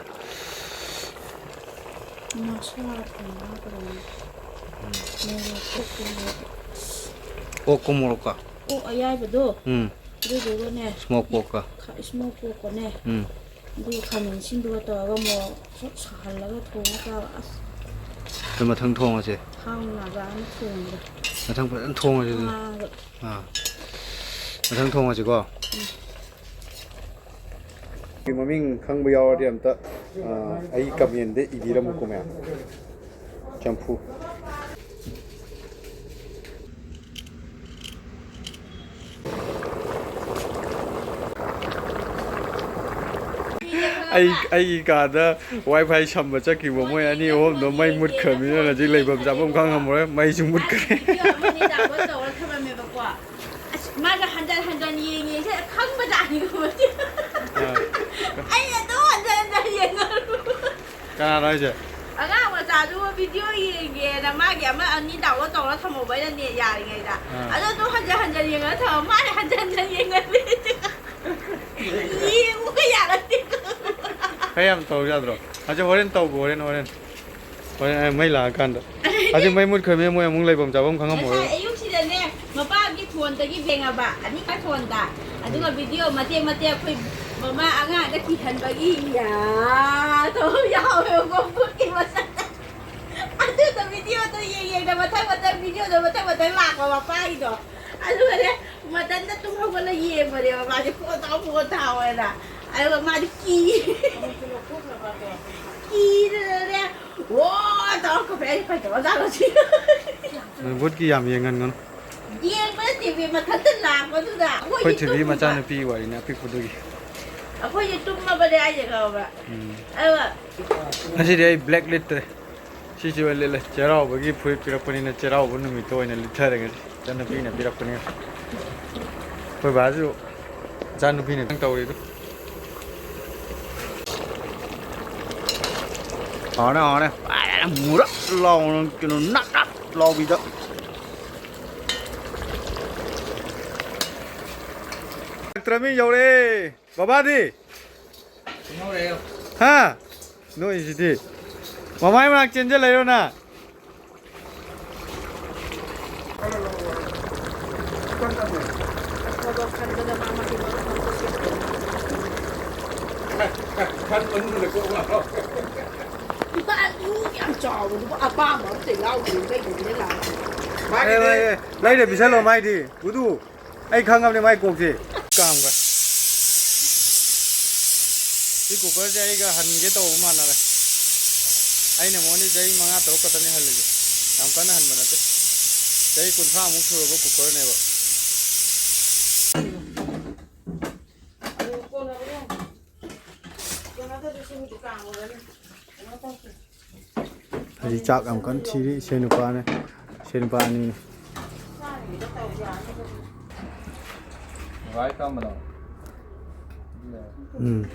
ꯃꯁꯂꯥ ꯊꯣꯡꯕ ꯍꯥꯞꯀꯗꯕꯅꯤ꯫ ꯎꯝ꯫ ꯃꯣꯔꯣꯛ ꯑꯇꯦꯛꯄ ꯃꯣꯔꯣꯛ꯫ ꯑꯣꯛꯀ ꯃꯣꯔꯣꯛꯀ? ꯑꯣꯛ ꯑꯌꯥꯏꯕꯗꯣ꯫ ꯎꯝ꯫ ꯑꯗꯨꯗꯨꯒꯅꯦ꯫ Smoke porkꯀ? ꯈ-, smoke porkꯀꯅꯦ꯫ ꯎꯝ꯫ ꯑꯗꯨꯒ ꯈꯥꯃꯦꯟ ꯑꯁꯤꯟꯕꯒ ꯇꯧꯔꯒ ꯃꯣꯔꯣꯛ ꯁꯠ ꯁꯥꯍꯜꯂꯒ ꯊꯣꯡꯉ ꯆꯥꯕ꯫ ꯑꯁ꯫ ꯑꯗꯨ ꯃꯊꯪ ꯊꯣꯡꯉꯁꯦ꯫ ꯍꯥꯎꯅ ꯅꯥꯖꯥꯅ ꯊꯣꯡꯕꯗꯣ꯫ ꯃꯊꯪ ꯐꯖꯅ ꯊꯣꯡꯉꯁꯦ ꯑꯗꯨꯗꯤ꯫ ꯉꯥꯒ꯫ ꯑꯥ꯫ ꯃꯊꯪ ꯊꯣꯡꯉꯁꯤꯀꯣ꯫ ꯎꯝ꯫ ꯃꯃꯤꯡ ꯈꯪꯕ ꯌꯥꯎꯔꯗꯤ ꯑꯝꯇ, ꯑ, ꯑꯩ commentꯗ ꯏꯕꯤꯔꯝꯃꯨꯀꯣ ꯃꯌꯥꯝ꯫ ꯆꯝꯐꯨ꯫ ꯑꯩ, ꯑꯩꯒꯤ ꯀꯥꯗ ꯋꯥꯏ ꯐꯥꯏ ꯁꯝꯕ ꯆꯠꯈꯤꯕ ꯃꯣꯏ ꯑꯅꯤ ꯑꯍꯨꯝꯗꯣ ꯃꯩ ꯃꯨꯠꯈ꯭ꯔꯕꯅꯤꯅ ꯍꯧꯖꯤꯛ ꯂꯩꯐꯝ ꯆꯥꯐꯝ ꯈꯪꯉꯝꯃꯔꯣꯏ, ꯃꯩꯁꯨ ꯃꯨꯠꯈ꯭ꯔꯦ꯫ ꯚꯤꯗꯤꯑꯣ ꯑꯃꯅꯤ download ꯇꯧꯔ ꯊꯝꯃꯝꯃꯦꯕꯀꯣ꯫ ꯑꯁ, ꯃꯥꯅ ꯍꯟꯖꯟ ꯍꯟꯖꯟ ꯌꯦꯡꯉꯦꯁꯦ ꯈꯪꯕꯖꯥꯠꯅꯤꯀꯣ ꯃꯁꯤ꯫ ꯑꯥ꯫ ꯑꯩꯅ ꯑꯗꯨꯝ ꯍꯟꯖꯟ ꯍꯟꯖꯟ ꯌꯦꯡꯉ꯫ ꯀꯅꯥꯅꯣ ꯍꯥꯏꯁꯦ? ꯑꯉꯥꯡ ꯃꯆꯥꯗꯨ ꯚꯤꯗꯤꯑꯣ ꯌꯦꯡꯒꯦꯅ ꯃꯥꯒꯤ ꯑꯃ ꯑꯅꯤ download ꯇꯧꯔ ꯊꯝꯍꯧꯕ ꯑꯩꯅ net ꯌꯥꯔꯤꯉꯩꯗ꯫ ꯑꯥ꯫ ꯑꯗꯣ ꯑꯗꯨꯝ ꯍꯟꯖꯟ ꯍꯟꯖꯟ ꯌꯦꯡꯉ ꯊꯝꯃ ꯃꯥꯅ ꯍꯟꯖꯟ ꯍꯟꯖꯟ ꯌꯦꯡꯉ꯫ ꯌꯦꯡꯉꯨꯒ ꯌꯥꯔꯛꯇꯦ꯫ ꯈꯔ ꯌꯥꯝ ꯇꯧ ꯌꯥꯗ꯭ꯔꯣ? ꯍꯧꯖꯤꯛ ꯍꯣꯔꯦꯟ ꯇꯧꯒꯣ, ꯍꯣꯔꯦꯟ, ꯍꯣꯔꯦꯟ꯫ ꯍꯣꯔꯦꯟ ꯑꯩ ꯃꯩ ꯂꯥꯛꯑꯀꯥꯟꯗ꯫ ꯍꯧꯖꯤꯛ ꯃꯩ ꯃꯨꯠꯈ꯭ꯔꯕꯅꯤꯅ ꯃꯣꯏ ꯑꯃꯨꯛ ꯂꯩꯐꯝ ꯆꯥꯐꯝ ꯈꯪꯉꯝꯃꯔꯣꯏ꯫ ꯉꯁꯥꯏ ꯑꯌꯨꯛꯁꯤꯗꯅꯦ, ꯃꯄꯥꯒꯤ ꯐꯣꯟꯗꯒꯤ ꯂꯦꯡꯉꯕ, ꯑꯅꯤꯈꯛ ꯐꯣꯟꯗ꯫ ꯑꯗꯨꯒ ꯎꯝ꯫ ꯚꯤꯗꯤꯑꯣ ꯃꯇꯦꯛ ꯃꯇꯦꯛ ꯑꯩꯈꯣꯏ ꯃꯃꯥ ꯑꯉꯥꯡꯗ ꯀꯤꯍꯟꯕꯒꯤ ꯌꯥ ꯇꯧ ꯌꯥꯎꯋꯦꯕꯀꯣ, ꯚꯨꯠꯀꯤ ꯃꯁꯛ꯫ ꯑꯗꯨꯗꯣ ꯚꯤꯗꯤꯑꯣꯗꯣ ꯌꯦꯡ ꯌꯦꯡꯅ ꯃꯊꯪ ꯃꯊꯪ ꯚꯤꯗꯤꯑꯣꯗꯣ ꯃꯊꯪ ꯃꯊꯪ ꯂꯥꯛꯄ ꯃꯄꯥꯒꯤꯗꯣ꯫ ꯑꯗꯨꯒꯅꯦ, ꯃꯊꯟꯇ ꯇꯨꯝ ꯍꯧꯒꯠꯂ ꯌꯦꯡꯕꯅꯦꯕ ꯃꯥꯁꯦ, "ꯐꯣꯟ ꯊꯥꯎ, ꯐꯣꯟ ꯊꯥꯎ" ꯍꯥꯏꯅ꯫ ꯑꯗꯨꯒ ꯃꯥꯗꯤ ꯀꯤ-, ꯀꯤꯗꯅꯅꯦ, "ꯑꯣ" ꯇꯧꯔ ꯀꯞꯄꯦ꯫ ꯑꯩ ꯀꯩꯗꯧꯔꯖꯥꯠꯅꯣ ꯁꯤ? ꯚꯨꯠꯀꯤ ꯌꯥꯝ ꯌꯦꯡꯍꯟꯒꯅꯨ꯫ ꯌꯦꯡꯕ ꯅꯠꯇꯦꯃꯤ, ꯃꯊꯟꯇ ꯂꯥꯛꯄꯗꯨꯗ꯫ ꯑꯩꯈꯣꯏ ꯑꯩꯈꯣꯏꯁꯦ ꯊꯣꯏꯕꯤ ꯇꯨꯝꯃꯤꯕ꯫ ꯃꯆꯥꯅꯨꯄꯤ ꯋꯥꯔꯤꯅꯤ ꯑꯄꯤꯛꯄꯗꯨꯒꯤ꯫ ꯑꯩꯈꯣꯏꯁꯦ ꯇꯨꯝꯃꯕꯅꯦ ꯍꯥꯏꯁꯦ, ꯈꯪꯉꯕ꯭ꯔꯥ? ꯎꯝ꯫ ꯑꯗꯨꯒ ꯉꯁꯤꯗꯤ ꯑꯩ black ꯂꯤꯠꯇ꯭ꯔꯦ꯫ ꯁꯤꯁꯤ ꯑꯣꯏꯅ ꯂꯤꯠꯂꯦ꯫ ꯆꯩꯔꯥꯎꯕꯒꯤ ꯐꯨꯔꯤꯠ ꯄꯤꯔꯛꯄꯅꯤꯅ ꯆꯩꯔꯥꯎꯕ ꯅꯨꯃꯤꯠꯇ ꯑꯣꯏꯅ ꯂꯤꯠꯊꯔꯦ ꯉꯁꯤ꯫ ꯏꯆꯟꯅꯨꯄꯤꯅ ꯄꯤꯔꯛꯄꯅꯤꯅ꯫ ꯑꯩꯈꯣꯏ ꯕꯥꯁꯨ ꯏꯆꯥꯅꯨꯄꯤꯅ ꯈꯤꯇꯪ ꯇꯧꯔꯤꯗꯣ꯫ ꯍꯥꯎꯔꯦ, ꯍꯥꯎꯔꯦ꯫ ꯐꯖꯅ ꯃꯨꯔꯞ ꯂꯥꯎꯅ ꯀꯩꯅꯣ ꯅꯞ ꯅꯞ ꯂꯥꯎꯕꯤꯗ꯫ ꯇ꯭ꯔꯃꯤ ꯌꯧꯔꯦ꯫ ꯕꯕꯥꯗꯤ? ꯍꯥ? ꯅꯣꯛꯏꯁꯤꯗꯤ꯫ ꯃꯃꯥꯏ ꯃꯅꯥꯛ ꯆꯦꯟꯖꯜꯂꯛꯏꯔꯣ ꯅꯪ? ꯏꯄꯥ, ꯑꯗꯨ ꯌꯥꯝ ꯆꯥꯎꯕꯗꯨꯕꯨ ꯑꯄꯥꯝꯕ ꯑꯝꯇ ꯌꯥꯎꯗꯦ, ꯀꯩꯒꯤꯅꯣ ꯂꯥꯛꯑꯣ꯫ ꯑꯦ, ꯑꯦ, ꯑꯦ, ꯂꯩꯔ ꯄꯤꯁꯜꯂꯣ ꯃꯥꯏꯗꯤ꯫ ꯕꯨꯗꯨ꯫ ꯑꯩ ꯈꯪꯉꯕꯅꯦ ꯃꯥꯏ ꯀꯣꯛꯁꯦ꯫ ꯀꯥꯝꯒ꯫ ꯁꯤ cooker ꯁꯦ ꯑꯩꯒ ꯍꯟꯒꯦ ꯇꯧꯕ ꯃꯥꯟꯅꯔꯦ꯫ ꯑꯩꯅ ꯃꯉꯣꯟꯗ ꯆꯍꯤ ꯃꯉꯥ ꯇꯔꯨꯛ ꯈꯛꯇꯅꯦ ꯍꯜꯂꯤꯁꯦ꯫ ꯌꯥꯝ ꯀꯟꯅ ꯍꯟꯕ ꯅꯠꯇꯦ꯫ ꯆꯍꯤ ꯀꯨꯟꯊ꯭ꯔꯥ ꯃꯨꯛ ꯁꯨꯔꯕ cooker ꯅꯦꯕ꯫ ꯍꯧꯖꯤꯛ ꯆꯥꯛ ꯌꯥꯝ ꯀꯟꯅ ꯊꯤꯔꯤ ꯏꯁꯩ ꯅꯨꯄꯥꯅꯦ, ꯏꯁꯩ ꯅꯨꯄꯥ ꯑꯅꯤꯅꯦ꯫ ꯎꯝ꯫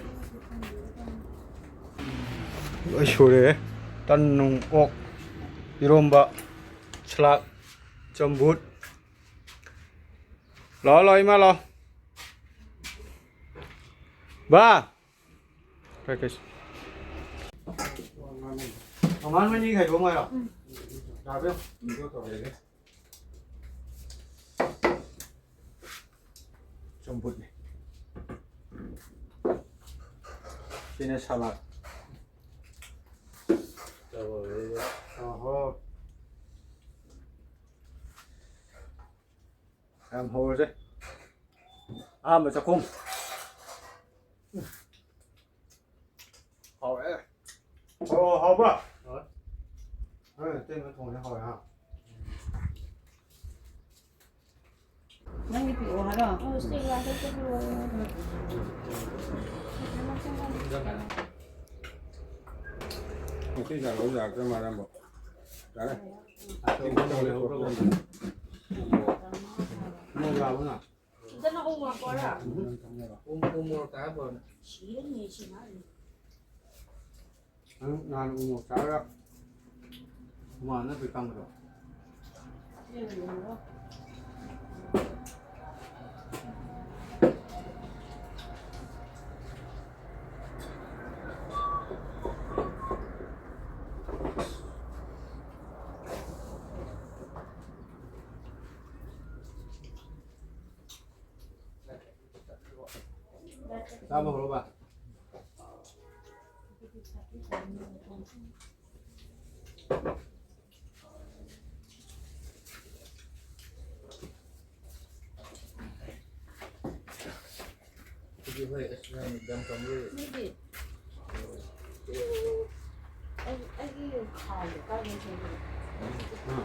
ꯂꯣꯏ ꯁꯨꯔꯦ꯫ ꯇꯟ ꯅꯨꯡ ꯑꯣꯛ ꯏꯔꯣꯝꯕ ꯁꯂꯥꯗ ꯆꯝꯐꯨꯠ꯫ ꯂꯥꯛꯑꯣ, ꯂꯥꯛꯑꯣ, ꯏꯃꯥ, ꯂꯥꯛꯑꯣ꯫ ꯕꯥ! ꯀꯩ, ꯀꯩ? ꯃꯃꯥꯟ ꯃꯅꯤ ꯈꯥꯏꯗꯣꯛ ꯉꯥꯏꯔꯣ꯫ ꯎꯝ꯫ ꯌꯥꯕ꯭ꯔꯣ? ꯎꯝ꯫ ꯆꯝꯐꯨꯠꯅꯤ꯫ ꯁꯤꯅ ꯁꯂꯥꯗ꯫ ꯑꯣꯍꯣ꯫ ꯌꯥꯝ ꯍꯧꯔꯁꯦ꯫ ꯑꯍꯥꯟꯕ ꯆꯥꯛꯈꯨꯝ꯫ ꯍꯥꯎꯔꯦ꯫ ꯑꯣ, ꯍꯥꯎꯕ꯭ꯔꯥ? ꯍꯥꯎꯔꯦ꯫ ꯍꯣꯏ, ꯑꯇꯩ ꯊꯣꯡꯉꯦ ꯍꯥꯎꯔꯦ, ꯍꯥ? ꯅꯪꯒꯤ ꯄꯤꯔꯛꯑꯣ ꯍꯥꯏꯔꯣ? ꯑꯣ, ꯁ꯭ꯇꯦꯛ ꯒ꯭ꯂꯥꯁ ꯑꯝꯇ ꯄꯤꯔꯛꯑꯣ꯫ ꯉꯁꯤ ꯆꯥꯛ ꯂꯧ ꯌꯥꯔꯛꯇ꯭ꯔ ꯃꯥꯜꯂꯦ ꯑꯃꯨꯛ꯫ ꯌꯥꯔꯦ꯫ ꯃꯣꯔꯣꯛ ꯌꯥꯎꯕ꯭ꯔꯥ? ꯎꯝ, ꯎ ꯃꯣꯔꯣꯛ ꯇꯥꯔ ꯄꯨꯔꯛꯑꯣꯅꯦ꯫ ꯁꯤꯔꯅꯤ ꯁꯤ ꯉꯥꯁꯦ꯫ ꯅꯪ ꯅꯍꯥꯟ ꯎ ꯃꯣꯔꯣꯛ ꯆꯥꯔꯒ ꯍꯨꯃꯥꯡ ꯅꯞꯄꯤ ꯀꯪꯕꯗꯣ꯫ ꯆꯥꯕ ꯍꯧꯔꯕ? ꯑꯗꯨꯗꯤ ꯍꯣꯏ, ꯑꯁ, ꯅꯪ ꯌꯥꯝ ꯀꯪꯕ꯭ꯔꯣ? ꯃꯤꯗꯤ ꯑꯩ, ꯑꯩꯒꯤ ꯈꯥꯎꯗꯣ ꯀꯥꯏꯗ ꯂꯩꯒꯦ? ꯑꯥ꯫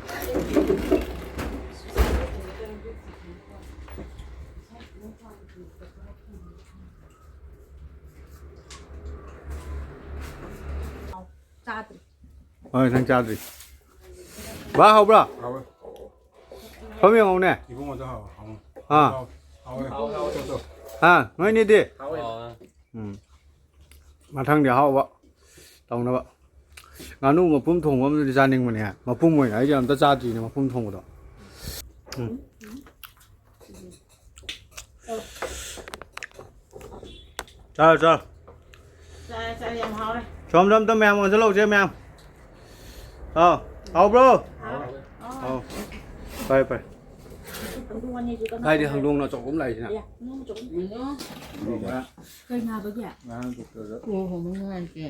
ꯉꯁꯥꯏ ꯅꯪ ꯊꯥꯡ ꯄꯨꯔꯛꯄꯗꯣ ꯈꯔ ꯐꯪꯉꯦ꯫ ꯆꯥꯗ꯭ꯔꯤ꯫ ꯍꯣꯏ, ꯅꯪ ꯆꯥꯗ꯭ꯔꯤ꯫ ꯕꯥ, ꯍꯥꯎꯕ꯭ꯔꯥ? ꯍꯥꯎꯋꯦ꯫ ꯁꯣꯝ ꯌꯦꯡꯉꯧꯅꯦ꯫ ꯏꯕꯨꯡꯉꯣꯗ ꯍꯥꯎꯋꯦ, ꯍꯥꯎꯋꯦ꯫ ꯑꯥ꯫ ꯍꯥꯎꯋꯦ꯫ ꯍꯥꯎꯋꯦ꯫ ꯍꯥ, ꯅꯣꯏꯅꯤꯗꯤ? ꯍꯥꯎꯋꯦ꯫ ꯎꯝ꯫ ꯃꯊꯪꯗꯤ ꯑꯍꯥꯎꯕ ꯇꯧꯅꯕ꯫ ꯉꯥꯅꯨ ꯃꯄꯨꯝ ꯊꯣꯡꯕ ꯑꯃꯗꯤ ꯆꯥꯅꯤꯡꯕꯅꯦ꯫ ꯃꯄꯨꯝ ꯑꯣꯏꯅ ꯑꯩꯗꯤ ꯑꯝꯇ ꯆꯥꯗ꯭ꯔꯤꯅꯦ, ꯃꯄꯨꯝ ꯊꯣꯡꯕꯗꯣ꯫ ꯎꯝ꯫ ꯆꯥꯔꯣ, ꯆꯥꯔꯣ꯫ ꯆꯥꯔꯦ, ꯆꯥꯔꯦ, ꯌꯥꯝ ꯍꯥꯎꯔꯦ꯫ ꯁꯣꯝꯗ ꯑꯝꯇ ꯃꯌꯥꯝ ꯑꯣꯟꯁꯤꯜꯂꯛꯎꯁꯦ, ꯃꯌꯥꯝ꯫ ꯑꯥ, ꯍꯥꯎꯕ꯭ꯔꯣ? ꯍꯥꯎꯔꯦ꯫ ꯑꯥꯎ꯫ ꯐꯔꯦ, ꯐꯔꯦ꯫ ꯍꯧꯗꯣꯡ ꯑꯅꯤꯁꯨ ꯀꯟꯅ ꯀꯥꯏꯗꯩ ꯈꯣꯡꯉꯦ꯫ ꯍꯧꯗꯣꯡꯅꯣ ꯑꯆꯧꯕ ꯑꯃ ꯂꯥꯛꯏꯁꯤꯅ? ꯑꯌꯥ, ꯍꯧꯗꯣꯡ ꯑꯆꯧꯕ꯫ ꯀꯩ ꯅꯥꯕꯒꯤ? ꯉꯔꯥꯡ ꯗꯣꯛꯇꯔꯗ꯫ ꯑꯣ, ꯍꯧꯗꯣꯡ ꯅꯨꯡꯉꯥꯏꯇꯦ꯫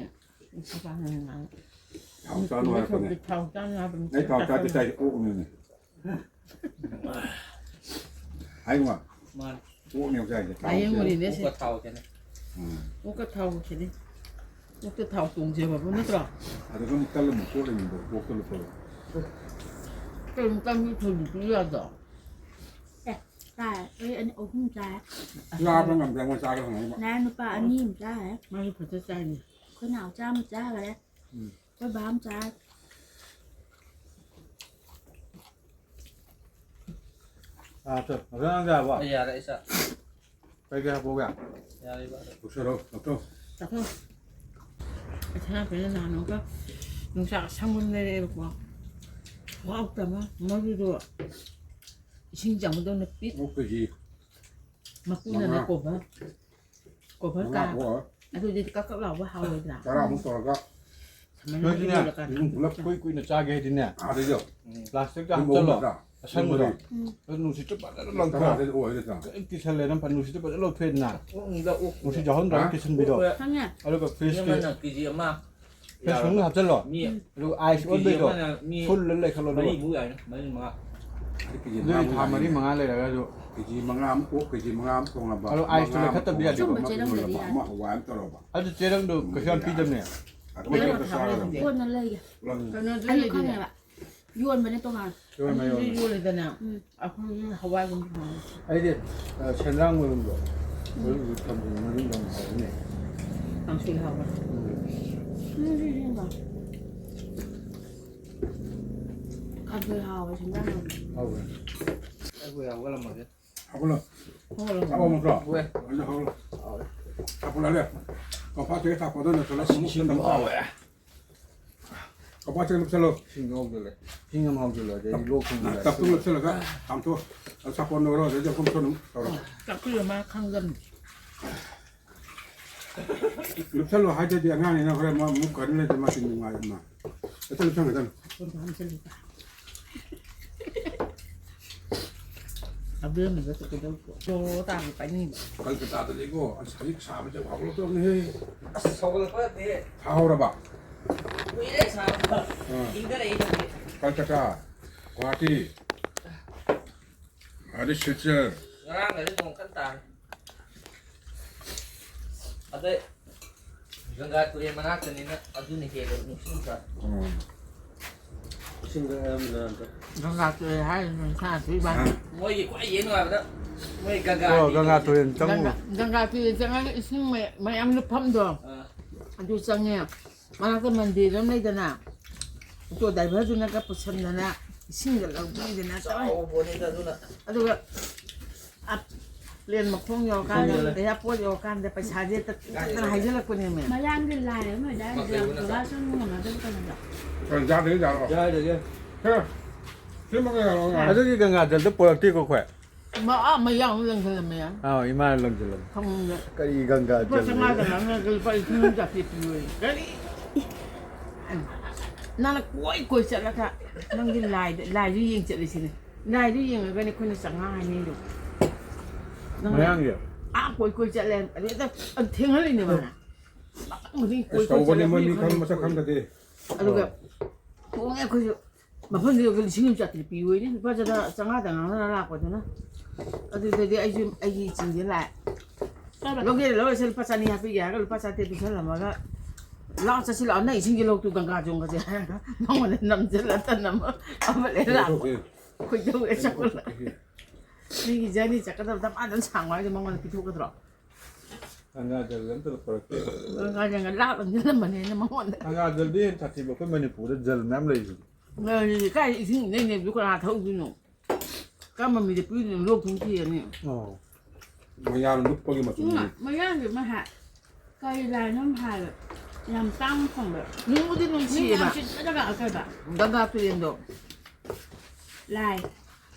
ꯊꯥꯎ ꯆꯥꯅꯨ ꯍꯥꯏꯔꯛꯄꯅꯦ꯫ ꯊꯥꯎ ꯆꯥꯅꯨ ꯍꯥꯏꯕꯅꯤ꯫ ꯑꯩ ꯊꯥꯎ ꯆꯥꯗꯦ, ꯆꯥꯏꯁꯦ ꯑꯣꯛꯅꯦꯃꯤ꯫ ꯍꯥꯏꯉꯣ꯫ ꯃꯥꯅꯤ꯫ ꯑꯣꯛꯅꯦꯕ ꯆꯥꯏꯁꯦ꯫ ꯊꯥꯎ ꯂꯥꯏꯌꯦꯡꯕꯅꯤꯅꯦ ꯁꯦ꯫ ꯑꯣꯛꯀ ꯊꯥꯎ ꯈꯦꯠꯅꯩ꯫ ꯎꯝ꯫ ꯑꯣꯛꯀ ꯊꯥꯎꯒ ꯈꯦꯠꯅꯩ꯫ ꯑꯣꯛꯇ ꯊꯥꯎ ꯇꯣꯡꯖꯕꯕꯨ ꯅꯠꯇ꯭ꯔꯣ? ꯑꯗꯨꯒ ꯑꯃꯨꯛ ꯇꯜꯂ ꯑꯃꯨꯛ ꯇꯣꯠꯂꯤꯅꯤꯗꯣ, ꯑꯣꯛꯇ ꯂꯨꯞꯄꯒ꯫ ꯀꯩꯅꯣ ꯇꯟꯒꯤ ꯊꯣꯏꯗꯤ ꯄꯤ ꯌꯥꯗ꯭ꯔꯣ? ꯑꯦ, ꯆꯥꯏ꯫ ꯑꯩ ꯑꯅꯤ, ꯑꯍꯨꯝ ꯆꯥꯏ꯫ ꯆꯥꯕ ꯉꯝꯗꯦ, ꯃꯣꯏ ꯆꯥꯒꯦ ꯍꯪꯉꯛꯏꯕ꯫ ꯅꯥꯏ ꯅꯨꯄꯥ ꯑꯅꯤ ꯑꯃ ꯆꯥꯈ꯭ꯔꯦ꯫ ꯃꯥꯁꯨ ꯐꯖ ꯆꯥꯏꯅꯦ꯫ ꯑꯩꯈꯣꯏ ꯅꯥꯎꯆꯥ ꯑꯃ ꯆꯥꯈ꯭ꯔꯦ꯫ ꯎꯝ꯫ ꯑꯩꯈꯣꯏ ꯕꯥ ꯑꯃ ꯆꯥꯔꯦ꯫ ꯑꯥ, ꯆꯣ꯫ ꯃꯊꯪ ꯅꯪ ꯆꯥꯔꯕꯣ? ꯑꯩ ꯌꯥꯔꯦ, ꯑꯩ ꯆꯥ-, ꯀꯩ ꯀꯩ ꯍꯥꯞꯄꯛꯎꯒꯦ? ꯌꯥꯔꯦ, ꯏꯕꯥ꯫ ꯂꯧꯁꯜꯂꯣ, ꯂꯧꯁꯜꯂꯣ꯫ ꯆꯥꯊꯣꯛ꯫ ꯑꯁ, ꯍꯥꯞꯄꯦꯅ ꯅꯍꯥꯟ ꯑꯃꯨꯛꯀ ꯌꯣꯡꯆꯥꯛ ꯑꯁꯪꯕ ꯑꯃ ꯂꯩꯔꯛꯑꯦꯕꯀꯣ꯫ ꯈꯨꯍꯥꯎꯇ ꯑꯃ, ꯃꯔꯨꯗꯣ ꯏꯁꯤꯡ ꯆꯪꯕꯗꯧꯅ ꯄꯤꯛ꯫ ꯑꯣꯛ ꯀꯦꯖꯤ ꯃꯀꯨꯅꯅꯦ ꯃꯉꯥ꯫ ꯀꯣꯚꯔ꯫ ꯀꯣꯚꯔ ꯃꯉꯥ ꯀꯥꯕ꯫ ꯊꯣꯛꯑꯣꯏ꯫ ꯑꯗꯨꯗꯤ ꯀꯛ ꯀꯛ ꯂꯥꯎꯕ ꯍꯥꯎꯔꯣꯏꯗ꯭ꯔꯥ? ꯇꯔꯥꯃꯨꯛ ꯇꯧꯔꯒ ꯁꯨꯃꯥꯏꯅ ꯅꯣꯏꯗꯤꯅꯦ, ꯌꯣꯜꯂꯀꯥꯟꯗ꯫ ꯏꯃꯨꯡ ꯄꯨꯂꯞ ꯀꯨꯏ ꯀꯨꯏꯅ ꯆꯥꯒꯦ ꯍꯥꯏꯗꯤꯅꯦ, ꯑꯥꯗꯩꯗꯣ ꯄ꯭ꯂꯥꯁꯇꯤꯛꯇ ꯌꯨꯝ ꯑꯍꯨꯝ ꯍꯥꯞꯆꯜꯂꯣ, ꯅꯠꯇ꯭ꯔꯥ? ꯑꯁꯪꯕꯗꯣ꯫ ꯌꯨꯝ ꯃꯔꯤ꯫ ꯎꯝ꯫ ꯑꯗꯨ ꯅꯨꯡꯁꯤꯠꯇ ꯐꯖꯅ ꯂꯧꯊꯣꯛ꯫ ꯇꯔꯥꯗꯩꯗ ꯑꯣꯏꯔꯦ ꯅꯠꯇ꯭ꯔꯥ? ꯀꯔꯤꯝ ꯀꯤꯁꯜꯂꯦ, ꯅꯪ ꯐ-, ꯅꯨꯡꯁꯤꯠꯇ ꯐꯖꯅ ꯂꯧꯊꯣꯛꯑꯦꯗꯅ꯫ ꯑꯣꯛꯅꯤꯗ, ꯑꯣꯛ꯫ ꯅꯨꯡꯁꯤꯠ ꯌꯥꯎꯍꯟꯗ꯭ꯔꯒ ꯍꯥ? ꯀꯤꯁꯟꯕꯤꯗꯣ꯫ ꯈꯪꯉꯦ꯫ ꯑꯗꯨꯒ ꯐ꯭ꯔꯤꯖꯀꯤ ꯌꯥꯝꯃꯟꯅ ꯀꯦꯖꯤ ꯑꯃ ꯐ꯭ꯔꯤꯖ ꯌꯥꯔꯣꯏ꯫ ꯃꯅꯨꯡꯗ ꯍꯥꯞꯆꯜꯂꯣ꯫ ꯃꯤ ꯑꯗꯨꯒ ꯑꯥꯏꯁ ꯀꯦꯖꯤ ꯑꯣꯟꯕꯩꯗꯣ ꯑꯃꯅ ꯃꯤ ꯐꯨꯜꯗ ꯂꯩꯈꯠꯂꯣ, ꯑꯗꯨꯒ꯫ ꯃꯔꯤꯃꯨꯛ ꯌꯥꯏꯅꯦ, ꯃꯔꯤ ꯃꯉꯥ꯫ ꯑꯗꯨ ꯀꯦꯖꯤ ꯑꯗꯨꯗꯤ ꯃꯉꯥꯃꯨꯛ ꯊꯥ ꯃꯔꯤ ꯌꯥꯅꯤ꯫ ꯃꯉꯥ ꯂꯩꯔꯒꯁꯨ꯫ ꯀꯦꯖꯤ ꯃꯉꯥ ꯑꯃ, ꯑꯣꯛ ꯀꯦꯖꯤ ꯃꯉꯥ ꯑꯃ ꯊꯣꯡꯉꯕ, ꯑꯗꯣ ꯑꯥꯏꯁꯇꯣ ꯃꯉꯥ ꯑꯃ ꯂꯩꯈꯠꯇꯕꯗꯤ ꯄꯣꯛ ꯌꯥꯗꯦ꯫ ꯀꯦꯖꯤ ꯑꯃ ꯑꯆꯨꯝꯕ ꯏꯔꯣꯜꯂꯕ, ꯆꯦꯔꯪꯗꯗꯤ ꯑꯃ ꯌꯥꯗꯦ꯫ ꯍꯋꯥꯏ ꯑꯃ ꯇꯧꯔꯕ꯫ ꯑꯗꯨ ꯆꯦꯔꯪꯗꯣ ꯀꯩꯁꯨ ꯌꯥꯝ ꯄꯤꯗꯕꯅꯦ꯫ ꯑꯗꯨ ꯃꯌꯥꯝ ꯀꯣꯟꯅ ꯆꯥꯔꯒ ꯂꯩꯒꯦ꯫ ꯄꯨꯂꯞ꯫ ꯀꯩꯅꯣꯗꯨ ꯑꯩꯁꯨ ꯂꯩꯗꯨꯗꯤ꯫ ꯈꯪꯉꯦꯕ꯫ ꯌꯣꯟꯕꯅꯦ ꯇꯣꯉꯥꯟ꯫ ꯌꯣꯟꯕ ꯑꯗꯨꯁꯨ ꯌꯣꯟꯕ꯫ ꯌꯣꯜꯂꯦꯗꯅ꯫ ꯎꯝ꯫ ꯑꯩꯈꯣꯏꯒꯤ ꯍꯋꯥꯏꯒꯨꯝꯕ ꯊꯣꯡꯉꯦ꯫ ꯑꯩꯗꯤ, ꯑ, ꯁꯦꯟꯗ꯭ꯔꯥꯡ ꯃꯔꯨꯝꯗꯣ꯫ ꯎꯝ꯫ ꯃꯔꯨꯝꯗꯣ ꯊꯝꯕꯗꯣ ꯃꯔꯨꯝꯗꯣ ꯌꯥꯝ ꯍꯥꯎꯕꯅꯦ꯫ ꯀꯥꯡꯁꯣꯏ ꯍꯥꯎꯕ꯫ ꯎꯝ꯫ ꯎꯝ, ꯁꯤ ꯁꯤꯟꯕ꯫ ꯀꯥꯡꯁꯣꯏ ꯍꯥꯎꯋꯦ, ꯁꯦꯟꯖꯥꯡ ꯌꯥꯝ꯫ ꯍꯥꯎꯕ꯭ꯔꯥ? ꯑꯩꯈꯣꯏ ꯍꯧꯒꯠꯂꯝꯃꯒꯦ꯫ ꯍꯧꯒꯠꯂꯣ꯫ ꯍꯧꯒꯠꯂꯣ꯫ ꯆꯥꯛ ꯍꯧꯔꯝꯃꯗ꯭ꯔꯣ? ꯍꯧꯋꯦ꯫ ꯑꯗꯨ ꯍꯧꯒꯠꯂꯣ꯫ ꯍꯥꯎꯋꯦ꯫ ꯆꯥꯛ ꯄꯨꯔꯛꯑꯒꯦ꯫ ꯀꯝꯄꯥꯁꯇꯒꯤ ꯆꯥꯛ ꯄꯨꯔꯛꯑꯒ ꯅꯠꯇ꯭ꯔꯒ ꯁꯤꯡꯖꯨ ꯁꯤꯡꯖꯨ ꯈꯤꯇꯪ ꯍꯥꯎꯋꯦ꯫ ꯆꯥꯔꯣ꯫ ꯀꯝꯄꯥꯁꯇꯒꯤ ꯂꯨꯞꯁꯜꯂꯣ꯫ ꯁꯤꯡ ꯍꯧꯖꯤꯜꯂꯦ꯫ ꯁꯤꯡ ꯑꯃ ꯍꯧꯖꯤꯜꯂꯣ꯫ ꯑꯗꯩꯗꯤ ꯂꯣꯛ ꯊꯨꯡꯕ꯫ ꯆꯥꯛꯇꯨ ꯂꯨꯞꯁꯜꯂꯒ ꯆꯥꯝꯊꯣꯛ꯫ ꯑꯗꯨ ꯆꯥꯛ ꯀꯣꯟꯅ ꯑꯣꯏꯔꯣ, ꯑꯗꯩꯗꯤ ꯑꯩꯈꯣꯏ ꯃꯨꯛ ꯁꯣꯟ ꯑꯃꯨꯛ ꯇꯧꯔꯣ꯫ ꯆꯥꯛꯄꯤꯌꯣ, ꯃꯥ ꯈꯪꯒꯅꯤ꯫ ꯂꯨꯞꯁꯜꯂꯣ ꯍꯥꯏꯗ꯭ꯔꯗꯤ ꯑꯉꯥꯡꯅꯤꯅ ꯍꯣꯔꯦꯟ ꯃꯥ ꯑꯃꯨꯛ ꯀꯔꯤ ꯂꯩꯇꯦ ꯃꯥ ꯁꯤ ꯅꯨꯡꯉꯥꯏ ꯃꯥ꯫ ꯂꯨꯞꯁꯜꯂꯨ, ꯂꯨꯞꯁꯜꯂꯨ, ꯂꯨꯞꯁꯜꯂꯨ꯫ ꯑꯕꯦꯝꯃꯒ ꯆꯠꯀꯗꯧꯕ꯫ ꯖꯣꯔꯣ ꯇꯥꯕ ꯄꯥꯏꯅꯤꯡꯕ꯫ ꯀꯜꯀꯇꯥꯗꯗꯤꯀꯣ ꯑꯁ ꯍꯧꯖꯤꯛ ꯁꯥꯕꯁꯦ ꯍꯧꯒꯠꯂꯛꯇꯕꯅꯦꯍꯦ꯫ ꯑꯁ ꯍꯧꯒꯠꯂꯛꯄ ꯅꯠꯇꯦ꯫ ꯁꯥꯍꯧꯔꯕ? ꯀꯨꯏꯔꯦ ꯁꯥꯕ꯫ ꯑꯥ꯫ ꯏꯪꯊꯔꯛꯏ ꯍꯧꯖꯤꯛ꯫ ꯀꯜꯀꯇꯥ, ꯒꯨꯍꯥꯇꯤ, ꯑꯗꯩ ꯁꯤꯜꯆꯔ꯫ ꯉꯔꯥꯡꯒꯗꯤ ꯅꯣꯡ ꯀꯟꯅ ꯇꯥꯔꯦ꯫ ꯑꯗꯩ ꯒꯪꯒꯥ ꯇꯨꯔꯦꯜ ꯃꯅꯥꯛꯇꯅꯤꯅ ꯑꯗꯨꯅ ꯍꯦꯜꯂꯦ ꯅꯨꯡꯁꯤꯠ ꯅꯨꯡꯁꯥ꯫ ꯎꯝ꯫ ꯏꯁꯤꯡꯗ ꯑꯌꯥꯝꯕꯅ ꯍꯟꯗꯛ ꯒꯪꯒꯥ ꯇꯨꯔꯦꯜ ꯍꯥꯏꯔꯤ ꯅꯨꯡꯁꯥ ꯊꯨꯏꯕ꯫ ꯍꯥ? ꯃꯣꯏꯒꯤ ꯈ꯭ꯋꯥꯏ ꯌꯦꯡ ꯅꯨꯡꯉꯥꯏꯕꯗ ꯃꯣꯏ ꯒꯪꯒꯥ ꯑꯣ, ꯒꯪꯒꯥ ꯇꯨꯔꯦꯜ ꯆꯪꯉꯨ꯫ ꯒꯪꯒꯥ, ꯒꯪꯒꯥ ꯇꯨꯔꯦꯜ ꯆꯪꯉꯒ ꯏꯁꯤꯡ ꯃꯌꯥꯝ, ꯃꯌꯥꯝ ꯂꯨꯞꯐꯝꯗꯣ ꯑꯥ꯫ ꯑꯗꯨ ꯆꯪꯉꯦ꯫ ꯃꯅꯥꯛꯇ ꯃꯟꯗꯤꯔ ꯑꯃ ꯂꯩꯗꯅ, ꯑꯣꯇꯣ ꯗ꯭ꯔꯥꯏꯚꯔꯗꯨꯅꯒ ꯄꯨꯁꯟꯗꯅ ꯏꯁꯤꯡꯒ ꯂꯧꯕꯤꯗꯅ ꯇꯧꯋꯦ꯫ ꯆꯥꯎꯕ ꯄꯣꯠꯅꯤꯗ ꯑꯗꯨꯅ꯫ ꯑꯗꯨꯒ ꯑ, ꯄ꯭ꯂꯦꯟ ꯃꯈꯣꯡ ꯌꯧꯔꯀꯥꯟꯗ, ꯏꯁꯤꯡ ꯌꯧꯔꯦ꯫ ꯑꯦꯌꯥꯔꯄꯣꯔꯠ ꯌꯧꯔꯀꯥꯟꯗ ꯄꯩꯁꯥꯁꯦ ꯇꯠ-, ꯇꯠꯇꯅ ꯍꯥꯏꯖꯤꯜꯂꯛꯄꯅꯦꯃꯦ꯫ ꯃꯌꯥꯡꯒꯤ ꯂꯥꯏ ꯑꯃ ꯂꯩꯗꯥꯏꯅꯦ, ꯃꯈꯜ ꯑꯃꯅ ꯕꯕꯥ ꯆꯪꯕ ꯉꯝꯅꯗꯕ ꯀꯩꯅꯣꯗ꯫ ꯀꯩꯅꯣ ꯆꯥꯗꯣꯏꯅꯣ ꯆꯥꯔꯣ? ꯌꯥꯏꯗꯒꯤ꯫ ꯁꯦ, ꯁꯤ ꯃꯈꯜ ꯌꯥꯔꯣ, ꯉꯥꯏ꯫ ꯑꯗꯨꯒꯤ ꯒꯪꯒꯥ ꯖꯜꯗꯣ ꯄꯨꯔꯛꯇꯦꯀꯣ ꯑꯩꯈꯣꯏ? ꯃꯥ, ꯑꯥ, ꯃꯌꯥꯡ ꯑꯃ ꯂꯪꯁꯤꯜꯂꯝꯃꯦ꯫ ꯑꯥꯎ, ꯏꯃꯥꯅ ꯂꯪꯁꯤꯜꯂꯝꯃꯦ꯫ ꯐꯃꯨꯡꯗ꯫ ꯀꯔꯤ ꯒꯪꯒꯥ ꯂꯨꯄꯥ ꯆꯪꯉꯦ? ꯆꯥꯝꯃꯉꯥꯗ ꯂꯥꯛꯅꯔꯒ ꯂꯨꯄꯥ ꯂꯤꯁꯤꯡ ꯑꯃ ꯆꯥꯇ꯭ꯔꯦꯠ ꯄꯤꯌꯣꯌꯦ꯫ ꯀꯔꯤ? ꯅꯪꯅ ꯀꯣꯏ ꯀꯣꯏ ꯆꯠꯂꯒ ꯅꯪꯒꯤ ꯂꯥꯏꯗ, ꯂꯥꯏꯗꯨ ꯌꯦꯡ ꯆꯠꯂꯤꯁꯤꯅꯦ꯫ ꯂꯥꯏꯗꯨ ꯌꯦꯡꯉꯒꯅꯦ ꯑꯩꯈꯣꯏꯅ ꯆꯥꯝꯃꯉꯥ ꯍꯥꯏꯅꯩꯗꯣ꯫ ꯅꯪꯅ ꯃꯌꯥꯡꯒꯤ? ꯑꯥ ꯀꯣꯏ ꯀꯣꯏ ꯆꯠꯂꯦ꯫ ꯑꯗꯩ ꯑꯗ, ꯑꯗ ꯊꯦꯡꯍꯜꯂꯤꯅꯦꯕ꯫ ꯃꯐꯝ ꯈꯨꯗꯤꯡ ꯀꯣꯏ ꯑꯁ, ꯀꯣꯏ ꯇꯧꯕꯅꯦ ꯆꯠꯂꯒ ꯃꯣꯏ ꯃꯤ ꯃꯤ ꯈꯪ-, ꯃꯁꯛ ꯈꯪꯗꯗꯤ꯫ ꯑꯗꯨꯒ ꯑꯣ꯫ ꯇꯣꯡꯉꯦ ꯑꯩꯈꯣꯏꯁꯨ꯫ ꯃꯐꯝꯗꯨꯗ ꯂꯤꯁꯤꯡ ꯑꯃ ꯆꯥꯇ꯭ꯔꯦꯠ ꯄꯤꯌꯨ ꯍꯥꯏꯅꯤ, ꯂꯨꯄꯥ ꯆꯥꯇ꯭ꯔꯦꯠ, ꯆꯥꯝꯃꯉꯥꯗ ꯉꯥꯡꯅꯔ ꯂꯥꯛꯄꯗꯨꯅ꯫ ꯑꯗꯨꯗꯗꯤ ꯑꯩꯁꯨ ꯑꯩꯒꯤ ꯏꯆꯤꯟꯁꯦ ꯂꯥꯛꯑꯦ꯫ ꯂꯧꯒꯦ ꯂꯧꯔꯁꯦ, ꯂꯨꯄꯥ ꯆꯅꯤ ꯍꯥꯞꯄꯤꯒꯦ ꯍꯥꯏꯔꯒ ꯂꯨꯄꯥ ꯆꯥꯇ꯭ꯔꯦꯠ ꯄꯤꯁꯜꯂꯝꯃꯒ, "ꯂꯥꯛꯑꯣ ꯆꯠꯁꯤ ꯂꯥꯛꯑꯣ, ꯅꯪ ꯏꯁꯤꯡꯁꯦ ꯂꯧꯇꯨ ꯒꯪꯒꯥ ꯆꯣꯡꯒꯁꯦ" ꯍꯥꯏꯔꯒ ꯃꯉꯣꯟꯗ ꯅꯝꯁꯤꯜꯂ ꯇꯅꯝ ꯑꯃ ꯂꯩ ꯂꯥꯛꯄ꯫ ꯂꯧꯊꯣꯛꯀꯦ꯫ ꯈꯣꯏꯗꯧ ꯍꯦꯛ ꯁꯥꯎꯒꯠꯂꯦ꯫ ꯂꯧꯊꯣꯛꯀꯦ꯫ ꯃꯤꯒꯤ ꯖꯔꯅꯤ ꯆꯠꯀꯗꯕꯗ ꯃꯥ ꯑꯗꯨꯝ ꯁꯥꯡꯉꯣ ꯍꯥꯏꯗꯣ ꯃꯉꯣꯟꯗ ꯄꯤꯊꯣꯛꯀꯗ꯭ꯔꯣ? ꯒꯪꯒꯥ ꯖꯜ ꯑꯝꯇ ꯄꯨꯔꯛꯇꯦ꯫ ꯒꯪꯒꯥ ꯖꯜꯒ ꯂꯥꯞꯅ ꯆꯦꯜꯂꯝꯕꯅꯦꯅ ꯃꯉꯣꯟꯗ꯫ ꯒꯪꯒꯥ ꯖꯜꯗꯤ ꯍꯦꯟꯅ ꯁꯥꯊꯤꯕ, ꯑꯩꯈꯣꯏ ꯃꯅꯤꯄꯨꯔꯗ ꯖꯜ ꯃꯌꯥꯝ ꯂꯩꯔꯤꯁꯤꯗꯤ꯫ ꯂꯩꯔꯤꯁꯦ ꯀꯥꯏ ꯏꯁꯤꯡ ꯏꯅꯩ ꯅꯩꯕꯗꯨ ꯀꯅꯥ ꯊꯛꯎꯗꯣꯏꯅꯣ? ꯀꯔꯝꯕ ꯃꯤꯗ ꯄꯤꯗꯣꯏꯅꯣ? ꯂꯣꯛ ꯊꯨꯡ ꯊꯤꯔꯅꯤ꯫ ꯑꯣ꯫ ꯃꯌꯥꯝ ꯂꯨꯞꯄꯒꯤ ꯃꯆꯨꯝꯅꯤ꯫ ꯎꯝ, ꯃꯌꯥꯡꯒꯤ ꯑꯃ ꯍꯥꯏ꯫ ꯀꯔꯤ ꯂꯥꯏꯅꯣ ꯑꯃ ꯍꯥꯏꯕ? ꯌꯥꯝ ꯇꯥꯡꯅ ꯐꯪꯕ꯫ ꯅꯨꯡꯕꯨꯗꯤ ꯅꯨꯡꯁꯤꯌꯦꯕ꯫ ꯃꯤ ꯌꯥꯝ ꯆꯤꯟꯕ ꯖꯒꯥ ꯑꯣꯏꯕ꯫ ꯒꯪꯒꯥ ꯇꯨꯔꯦꯜꯗꯣ꯫ ꯂꯥꯏ꯫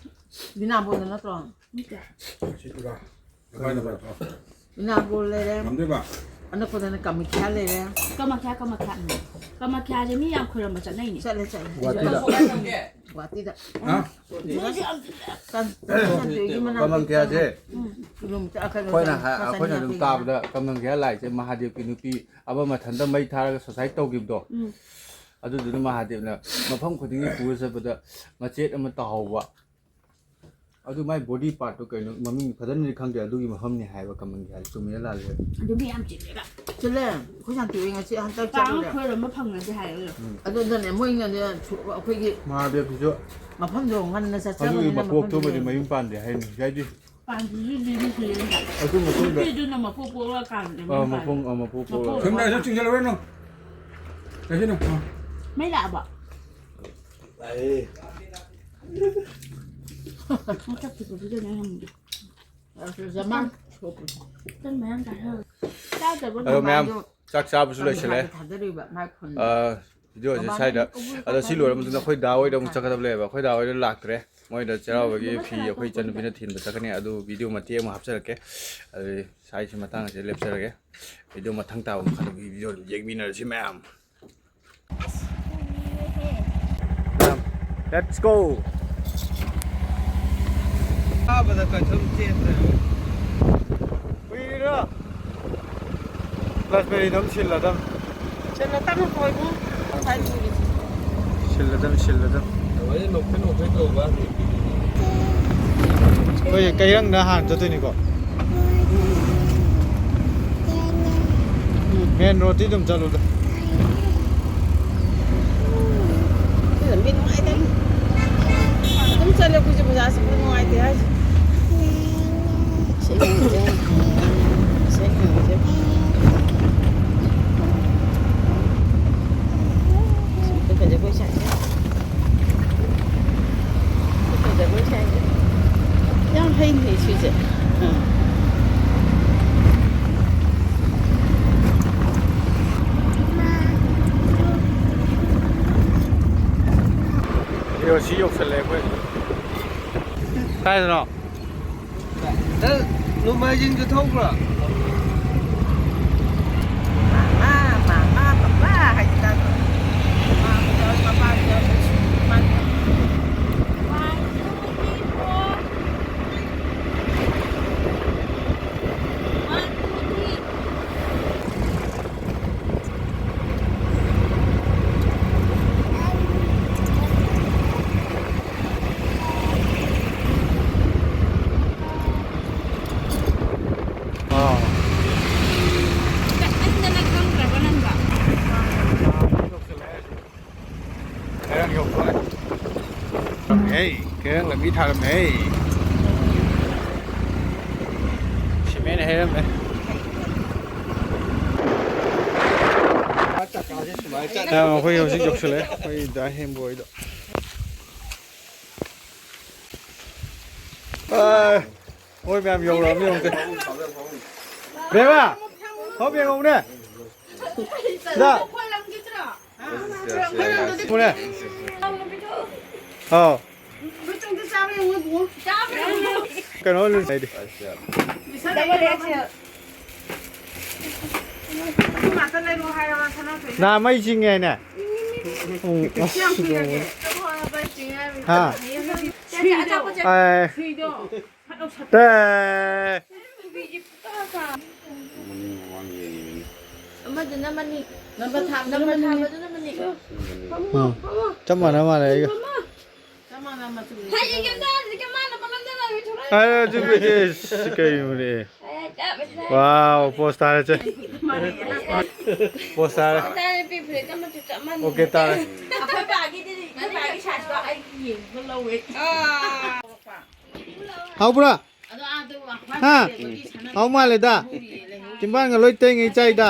ꯕꯤꯅꯥꯕꯣꯟꯗ ꯅꯠꯇ꯭ꯔꯣ? ꯅꯠꯇꯦ꯫ ꯁꯤꯗꯨꯒ꯫ ꯀꯃꯥꯏꯅ ꯇꯧꯕ? ꯕꯤꯅꯥꯕꯣꯟ ꯂꯩꯔꯦ꯫ ꯉꯝꯗꯣꯏꯕ? ꯑꯅꯛꯄꯗꯅ ꯀꯥꯃꯈ꯭ꯌꯥ ꯂꯩꯔꯦ꯫ ꯀꯥꯃꯈ꯭ꯌꯥ, ꯀꯥꯃꯈ꯭ꯌꯥ꯫ ꯀꯥꯃꯈ꯭ꯌꯥꯁꯦ ꯃꯤ ꯌꯥꯝ ꯈꯣꯏꯔꯝꯕ ꯆꯠꯅꯩꯅꯦ꯫ ꯆꯠꯂꯦ, ꯆꯠꯂꯦ꯫ ꯒꯨꯍꯥꯇꯤꯗ꯫ ꯒꯨꯍꯥꯇꯤꯗ꯫ ꯍꯥ? ꯃꯣꯏꯁꯨ ꯌꯥꯝ ꯆꯤꯜꯂꯦ꯫ ꯀꯥꯟ-, ꯀꯥꯟꯆꯟꯄꯨꯔꯒꯤ ꯃꯅꯥꯛꯇ ꯀꯥꯃꯈ꯭ꯌꯥꯁꯦ꯫ ꯎꯝ꯫ ꯀꯤꯂꯣꯃꯤꯇꯔ ꯑꯩꯈꯣꯏꯅ ꯍꯥꯏ-, ꯆꯅꯤ ꯑꯩꯈꯣꯏꯅ ꯑꯗꯨꯝ ꯌꯥꯡꯈꯩ ꯇꯥꯕꯗ ꯀꯥꯃꯈ꯭ꯌꯥ ꯂꯥꯏꯁꯦ ꯃꯍꯥꯗꯦꯕꯀꯤ ꯅꯨꯄꯤ ꯑꯃ ꯃꯊꯟꯇ ꯃꯩ ꯊꯥꯔꯒ suicide ꯇꯧꯈꯤꯕꯗꯣ꯫ ꯎꯝ꯫ ꯑꯗꯨꯗꯨꯅ ꯃꯍꯥꯗꯦꯕꯅ ꯃꯐꯝ ꯈꯨꯗꯤꯡꯒꯤ ꯄꯨꯔ ꯆꯠꯄꯗ ꯃꯆꯦꯠ ꯑꯃ ꯇꯥꯍꯧꯕ꯫ ꯑꯗꯨ ꯃꯥꯏ body partꯇꯣ ꯀꯩꯅꯣ, ꯃꯃꯤꯡ ꯐꯖꯅꯗꯤ ꯈꯪꯗꯦ, ꯑꯗꯨꯒꯤ ꯃꯐꯝꯅꯤ ꯍꯥꯏꯕ ꯀꯥꯃꯈ꯭ꯌꯥꯁꯦ꯫ ꯆꯨꯝꯃꯤꯔ ꯂꯥꯜꯂꯤꯔ? ꯑꯗꯨ ꯃꯤ ꯌꯥꯝ ꯆꯤꯜꯂꯦꯕ꯫ ꯆꯤꯜꯂꯦ꯫ ꯑꯩꯈꯣꯏ ꯁꯥꯟꯇꯤ ꯍꯣꯏ ꯉꯁꯤ ꯍꯟꯗꯛ ꯄꯥꯛꯅ ꯆꯠꯂꯨꯔꯦ꯫ ꯈꯣꯏꯔꯝꯕ ꯐꯪꯅꯗꯦ ꯍꯥꯏꯌꯦ꯫ ꯎꯝ꯫ ꯑꯗꯨꯗꯅꯦ ꯃꯣꯏꯅꯅꯦ ꯁꯨ-, ꯑꯩꯈꯣꯏꯒꯤ ꯃꯍꯥꯗꯦꯕꯁꯤꯁꯨ ꯃꯐꯝꯗꯣ ꯉꯟꯅ ꯑꯗꯨꯒꯤ ꯆꯠꯆꯕꯅꯤꯅ ꯃꯄꯣꯛꯇꯨꯃꯗꯤ ꯃꯐꯝꯗꯣ ꯃꯌꯨꯝ ꯄꯥꯟꯗꯦ ꯍꯥꯏꯅꯤ꯫ ꯍꯥꯏꯗꯤ ꯄꯥꯟꯗ꯭ꯔꯤꯁꯤꯗꯤ ꯅꯨꯄꯤꯗꯨꯅ ꯃꯄꯣꯛ ꯄꯣꯛꯂꯀꯥꯟꯗ ꯑꯥ, ꯃꯌꯨꯝ ꯄꯥꯟ-, ꯃꯄꯣꯛ, ꯑꯥ, ꯃꯄꯣꯛ ꯄꯣꯛꯂ-, ꯃꯄꯣꯛ ꯁꯨꯝ ꯂꯥꯛꯑꯁꯨ ꯄꯣꯛꯂꯀꯥꯟꯗ꯫ ꯆꯤꯡꯁꯤꯜꯂꯨꯔꯅꯨ꯫ ꯀꯩꯁꯤꯅꯣ? ꯑꯥ꯫ ꯃꯩ ꯂꯥꯛꯑꯕꯣ? ꯂꯥꯛꯑꯦ꯫ ꯃꯊꯛꯀꯤꯗꯨꯗꯅꯦ ꯍꯪꯉꯤꯗꯣ꯫ ꯑꯗꯨ ꯖꯃꯥꯟ ꯁꯣꯛꯄꯗꯣ꯫ ꯇꯟ ꯃꯌꯥꯝ ꯆꯥꯊꯔ-, ꯆꯥꯗꯕ ꯑꯗꯣ ꯃꯌꯥꯝ ꯃꯃꯥꯡꯗꯣ ꯆꯥꯛ ꯆꯥꯕꯁꯨ ꯂꯣꯏꯁꯤꯜꯂꯦ꯫ ꯊꯥꯗꯔꯤꯕ ꯃꯥꯏ ꯐꯣꯟꯗꯣ꯫ ꯑꯥ, video ꯑꯁꯤ ꯃꯃꯥꯡꯗ ꯁ꯭ꯋꯥꯏꯗ꯫ ꯑꯗꯣ ꯁꯤ ꯂꯣꯏꯔ ꯃꯇꯨꯡꯗ ꯑꯩꯈꯣꯏ ꯗꯥ ꯍꯣꯏꯗ ꯑꯃꯨꯛ ꯆꯠꯀꯗꯕ ꯂꯩꯌꯦꯕ꯫ ꯑꯩꯈꯣꯏ ꯗꯥ ꯍꯣꯏꯗ ꯂꯥꯛꯇ꯭ꯔꯦ꯫ ꯃꯣꯏꯗ ꯆꯩꯔꯥꯎꯕꯒꯤ ꯐꯤ ꯑꯩꯈꯣꯏ ꯏꯆꯟꯅꯨꯄꯤꯅ ꯊꯤꯟꯕ ꯆꯠꯀꯅꯤ꯫ ꯑꯗꯨ video ꯃꯇꯦꯛ ꯑꯃ ꯍꯥꯞꯆꯔꯛꯀꯦ꯫ ꯑꯗꯨꯗꯤ ꯁ꯭ꯋꯥꯏꯁꯤ ꯃꯇꯥꯡ ꯑꯁꯤꯗ ꯂꯦꯞꯆꯔꯒꯦ꯫ Video ꯃꯊꯪ ꯇꯥꯕ ꯃꯈꯥꯗ video ꯑꯗꯨꯝ ꯌꯦꯡꯃꯤꯟꯅꯔꯁꯤ ꯃꯌꯥꯝ꯫ Let's go. ꯐꯥꯕꯗ ꯀꯩꯁꯨꯝ ꯆꯦꯟꯗ꯭ꯔꯦ꯫ ꯀꯨꯏꯔꯤꯔꯣ? Blackberry ꯑꯗꯨꯝ ꯁꯤꯜꯂꯗꯝ꯫ ꯁꯤꯜꯂꯗꯝ ꯀꯣꯏꯕꯨ ꯉꯁꯥꯏ ꯄꯨꯔꯤꯁꯦ꯫ ꯁꯤꯜꯂꯗꯝ, ꯁꯤꯜꯂꯗꯝ꯫ ꯂꯣꯏꯅ ꯅꯣꯛꯐꯦꯠ ꯅꯣꯛꯐꯦꯠ ꯇꯧꯕ꯫ ꯑꯩꯈꯣꯏ ꯀꯩꯔꯪꯗ ꯍꯥꯟꯅ ꯆꯠꯇꯣꯏꯅꯤꯀꯣ꯫ Main road ꯇꯤ ꯑꯗꯨꯝ ꯆꯠꯂꯨꯗ꯫ ꯂꯝꯕꯤ ꯅꯨꯡꯉꯥꯏꯇꯦ꯫ ꯑꯗꯨꯝ ꯆꯠꯂꯦ ꯑꯩꯈꯣꯏꯁꯦ ꯕꯖꯥꯔ ꯆꯠꯄꯗ ꯅꯨꯡꯉꯥꯏꯇꯦ ꯍꯥꯏꯁꯦ꯫ ꯁꯤ ꯂꯝꯕꯤꯁꯦ ꯌꯥꯝ ꯐꯖꯩ꯫ ꯐꯖꯕ ꯁꯥꯏ꯫ ꯐꯖꯕ ꯁꯥꯏ꯫ ꯌꯥꯝ ꯍꯩꯅꯦ ꯁꯤꯁꯦ꯫ ꯑꯥ꯫ ꯁꯤ ꯌꯧꯁꯜꯂꯦ ꯑꯩꯈꯣꯏ꯫ ꯀꯥꯏꯗꯅꯣ? ꯅꯪ ꯅꯣꯡꯃꯥꯏꯖꯤꯡꯁꯨ ꯊꯧꯕ꯭ꯔꯣ? ꯃꯥ, ꯃꯥ, ꯃꯥ, ꯄꯄꯥ ꯍꯥꯏꯗꯤ ꯇꯥꯗ꯭ꯔꯣ? ꯃꯥ ꯌꯥꯎꯔꯦ, ꯄꯄꯥ ꯌꯥꯎꯔꯦ, ꯃꯥ ꯌꯥꯎꯔꯦ꯫ ꯑꯥ꯫ ꯀꯃꯥꯏꯅ ꯈꯪꯗ꯭ꯔꯕ ꯅꯪꯕꯣ? ꯀꯩꯔꯪ ꯌꯧꯗꯣꯔꯦ꯫ ꯍꯦ, ꯀꯩꯔꯪ ꯂꯝꯕꯤ ꯊꯥꯔꯝꯃꯦ꯫ ꯁꯤꯃꯦꯟ ꯍꯩꯔꯝꯃꯦ꯫ ꯆꯀꯥꯁꯦ ꯁꯨꯃꯥꯏꯅ ꯆꯠꯂꯦ꯫ ꯑꯥ, ꯑꯩꯈꯣꯏ ꯍꯧꯖꯤꯛ ꯌꯧꯁꯜꯂꯛꯑꯦ, ꯑꯩꯈꯣꯏ ꯗꯥ ꯍꯦꯝꯕꯣꯏꯗꯣ꯫ ꯑꯥ, ꯃꯣꯏ ꯃꯌꯥꯝ ꯌꯧꯔꯛꯑꯕꯅꯤ ꯌꯦꯡꯉꯨꯁꯦ꯫ ꯕꯦꯝꯃ, ꯍꯣꯝ ꯌꯦꯡꯉꯧꯅꯦ꯫ ꯁꯤꯗ꯫ ꯄꯨꯅꯦ꯫ ꯑꯥꯎ꯫ ꯀꯩꯅꯣ ꯂꯩꯗꯤ꯫ ꯅꯍꯥꯟ ꯃꯩ ꯆꯤꯡꯉꯦ ꯍꯥꯏꯅꯦ꯫ ꯎꯝ, ꯑꯁ, ꯍꯥ? ꯑꯦ꯫ ꯇꯦ꯫ ꯑꯃꯗꯨꯅ ꯃꯅꯤ꯫ ꯅꯝꯕꯔ ꯊꯥꯕꯗꯨꯅ ꯃꯅꯤ꯫ ꯎꯝ꯫ ꯆꯞ ꯃꯥꯟꯅ ꯃꯥꯟꯅꯩ ꯑꯩꯒ꯫ ꯍꯌꯦꯡ ꯌꯨꯝꯗ ꯍꯜꯂꯛꯑꯗꯤ ꯀꯃꯥꯏꯅ ꯄꯪꯅꯝꯗ ꯅꯝꯃꯤ ꯊꯣꯛꯂꯛꯑꯦ? ꯑꯦ, ꯑꯗꯨꯕꯨꯗꯤ ꯏꯁ, ꯀꯩꯅꯣꯅꯦ꯫ ꯑꯦ, ꯆꯞ ꯃꯥꯟꯅꯩ꯫ ꯋꯥꯎ, ꯄꯣꯁ ꯇꯥꯔꯦ, ꯆꯦ꯫ ꯄꯣꯁ ꯇꯥꯔꯦ꯫ ꯏꯆꯥꯅꯨꯄꯤ ꯐꯨꯔꯤꯠ ꯑꯃꯁꯨ ꯆꯞ ꯃꯥꯟꯅꯩ꯫ ꯑꯣꯀꯦ ꯇꯥꯔꯦ꯫ ꯑꯩꯈꯣꯏ ꯄꯥꯒꯤꯗꯤ, ꯑꯩꯈꯣꯏ ꯄꯥꯒꯤ ꯁꯥꯏꯖꯇꯣ ꯑꯩꯒꯤ ꯌꯦꯡꯉꯒ ꯂꯧꯋꯦ꯫ ꯑꯥ꯫ ꯍꯥꯎꯕ꯭ꯔꯥ? ꯑꯗꯣ ꯑꯥꯗ ꯋꯥ-, ꯍꯥ? ꯋꯥ-, ꯍꯥꯎ ꯃꯥꯜꯂꯦꯗ꯫ ꯂꯩꯍꯧꯔꯤ, ꯂꯩꯍꯧꯔꯤ꯫ ꯆꯤꯝꯕꯥꯟꯒ ꯂꯣꯏ ꯇꯦꯡꯉꯦ ꯏꯆꯥꯏꯗ꯫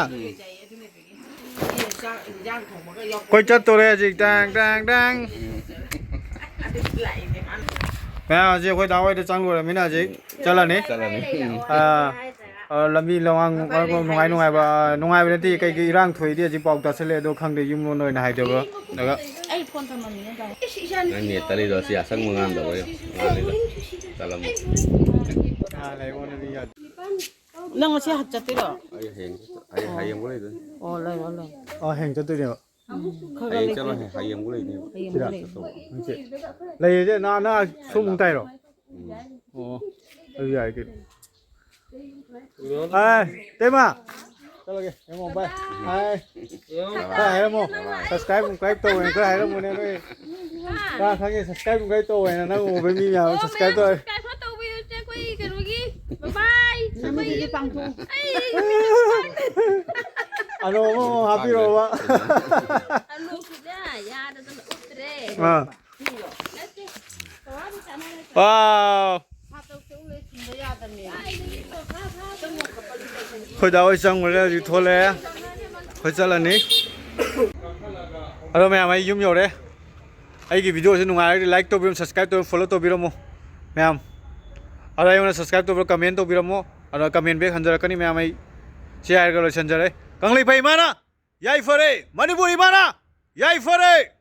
ꯑꯩꯈꯣꯏ ꯆꯠꯇꯣꯔꯦ ꯍꯧꯖꯤꯛ꯫ ꯇꯥꯡ ꯇꯥꯡ ꯇꯥꯡ꯫ ꯃꯌꯥꯝ ꯍꯧꯖꯤꯛ ꯑꯩꯈꯣꯏ ꯗꯥ ꯍꯣꯏꯗ ꯆꯪꯂꯨꯔꯃꯤꯅ ꯍꯧꯖꯤꯛ ꯆꯠꯂꯅꯤ꯫ ꯆꯠꯂꯅꯤ꯫ ꯑꯥ, ꯑꯥ, ꯂꯝꯕꯤ ꯂꯝꯍꯥꯡ ꯅꯨꯡꯉꯥꯏ ꯅꯨꯡꯉꯥꯏꯕ, ꯑꯥ, ꯅꯨꯡꯉꯥꯏꯕ ꯅꯠꯇꯦ, ꯀꯩ ꯀꯩ ꯏꯔꯥꯡ ꯊꯣꯛꯏꯗꯤ ꯍꯧꯖꯤꯛ ꯄꯥꯎ ꯇꯥꯁꯜꯂꯦ, ꯑꯗꯣ ꯈꯪꯗꯦ ꯌꯨꯝꯂꯣꯟ ꯑꯣꯏꯅ ꯍꯥꯏꯗꯕ꯭ꯔꯥ꯫ ꯑꯗꯨꯒ ꯑꯩ ꯐꯣꯟ ꯊꯝꯃꯝꯃꯤꯅꯦ ꯇꯧ꯫ ꯅꯪ ꯅꯦꯠ ꯇꯠꯂꯤꯗꯣ ꯑꯁꯤ ꯑꯁꯪꯕ ꯉꯥꯟꯗꯕ ꯉꯥꯜꯂꯤꯗꯣ꯫ ꯇꯠꯂꯝꯃꯣ꯫ ꯑꯥ, ꯂꯩꯉꯣꯟꯗꯗꯤ ꯌꯥꯗꯦ꯫ ꯅꯪ ꯉꯁꯤ ꯍꯠ ꯆꯠꯇꯣꯏꯔꯣ? ꯑꯩ ꯍꯌꯦꯡ ꯆꯠꯇꯣꯏ-, ꯑꯩ ꯍꯌꯦꯡꯕꯨ ꯂꯩꯗꯣꯏꯅꯤ꯫ ꯑꯣ, ꯂꯩꯔꯣ, ꯂꯩꯔꯣ꯫ ꯑꯣ, ꯍꯌꯦꯡ ꯆꯠꯇꯣꯏꯅꯦꯕ꯫ ꯈꯔ ꯈꯔ ꯍꯌꯦꯡ ꯂꯩꯇꯦ꯫ ꯆꯠꯂꯣꯏ, ꯍꯌꯦꯡꯕꯨ ꯂꯩꯅꯦꯕ꯫ ꯍꯌꯦꯡꯕꯨ ꯁꯤꯗ? ꯂꯩ꯫ ꯂꯩꯌꯦ, ꯅꯪ, ꯅꯪ ꯁꯣꯝ ꯑꯃꯨꯛ ꯇꯥꯏꯔꯣ? ꯎꯝ꯫ ꯑꯣ, ꯑꯗꯨ ꯌꯥꯏ ꯀꯩꯅꯣ꯫ ꯑꯥꯏ, ꯇꯩꯃ꯫ ꯆꯠꯂꯒꯦ, ꯌꯦꯡꯉꯣ, bye꯫ ꯑꯥꯏ꯫ ꯈꯔ ꯍꯥꯏꯔꯝꯃꯣ꯫ Subscribe, subscribe ꯇꯧꯋꯦꯅ ꯈꯔ ꯍꯥꯏꯔꯝꯃꯣꯅꯦ ꯅꯣꯏ꯫ ꯀꯅꯥ ꯈꯪꯉꯦ, subscribe ꯅꯨꯡꯁ꯭ꯀ꯭ꯔꯥꯏꯕ ꯇꯧꯋꯦꯅ ꯅꯪ ꯎꯕꯩ ꯃꯤ ꯃꯌꯥꯝ ꯑꯣ, subscribe ꯇꯧꯔꯦ꯫ Subscribe ꯈꯔ ꯇꯧꯕꯤꯌꯨꯁꯦ ꯑꯩꯈꯣꯏ ꯀꯩꯅꯣꯒꯤ꯫ Bye bye꯫ ꯑꯩꯈꯣꯏ ꯅꯃꯤꯠꯇꯨꯗꯤ ꯄꯥꯡꯊꯣꯛꯎ꯫ ꯑꯩ ꯑꯅꯣꯞ ꯑꯃꯃꯝ ꯍꯥꯞꯄꯤꯔꯛꯑꯣꯕ꯫ ꯑꯅꯣꯞꯁꯤꯗ ꯌꯥꯗꯗꯅ ꯎꯞꯇ꯭ꯔꯦ꯫ ꯑꯥ꯫ ꯅꯠꯇꯦ꯫ Wow꯫ ꯑꯩꯈꯣꯏ ꯗꯥ ꯍꯣꯏ ꯆꯪꯉꯨꯔꯦ, ꯍꯧꯖꯤꯛ ꯊꯣꯛꯂꯛꯑꯦ꯫ ꯑꯩꯈꯣꯏ ꯆꯠꯂꯅꯤ꯫ ꯑꯗꯣ ꯃꯌꯥꯝ, ꯑꯩ ꯌꯨꯝ ꯌꯧꯔꯦ꯫ ꯑꯩꯒꯤ video ꯁꯤ ꯅꯨꯡꯉꯥꯏꯔꯒꯗꯤ like ꯇꯧꯕꯤꯔꯝꯃꯨ, subscribe ꯇꯧꯕꯤꯔꯝꯃꯨ, follow ꯇꯧꯕꯤꯔꯝꯃꯣ ꯃꯌꯥꯝ꯫ ꯑꯗꯣ ꯑꯩꯉꯣꯟꯗ subscribe ꯇꯧꯕꯤꯔꯣ, comment ꯇꯧꯕꯤꯔꯝꯃꯣ꯫ ꯑꯗꯣ comment back ꯍꯟꯖꯔꯛꯀꯅꯤ ꯃꯌꯥꯝ꯫ ꯑꯩ ꯁꯤ ꯍꯥꯏꯔꯒ ꯂꯣꯏꯁꯤꯟꯖꯔꯦ꯫ ꯀꯪꯂꯩ ꯐꯩ ꯏꯃꯥꯅ ꯌꯥꯏꯐꯔꯦ, ꯃꯅꯤꯄꯨꯔ ꯏꯃꯥꯅ ꯌꯥꯏꯐꯔꯦ꯫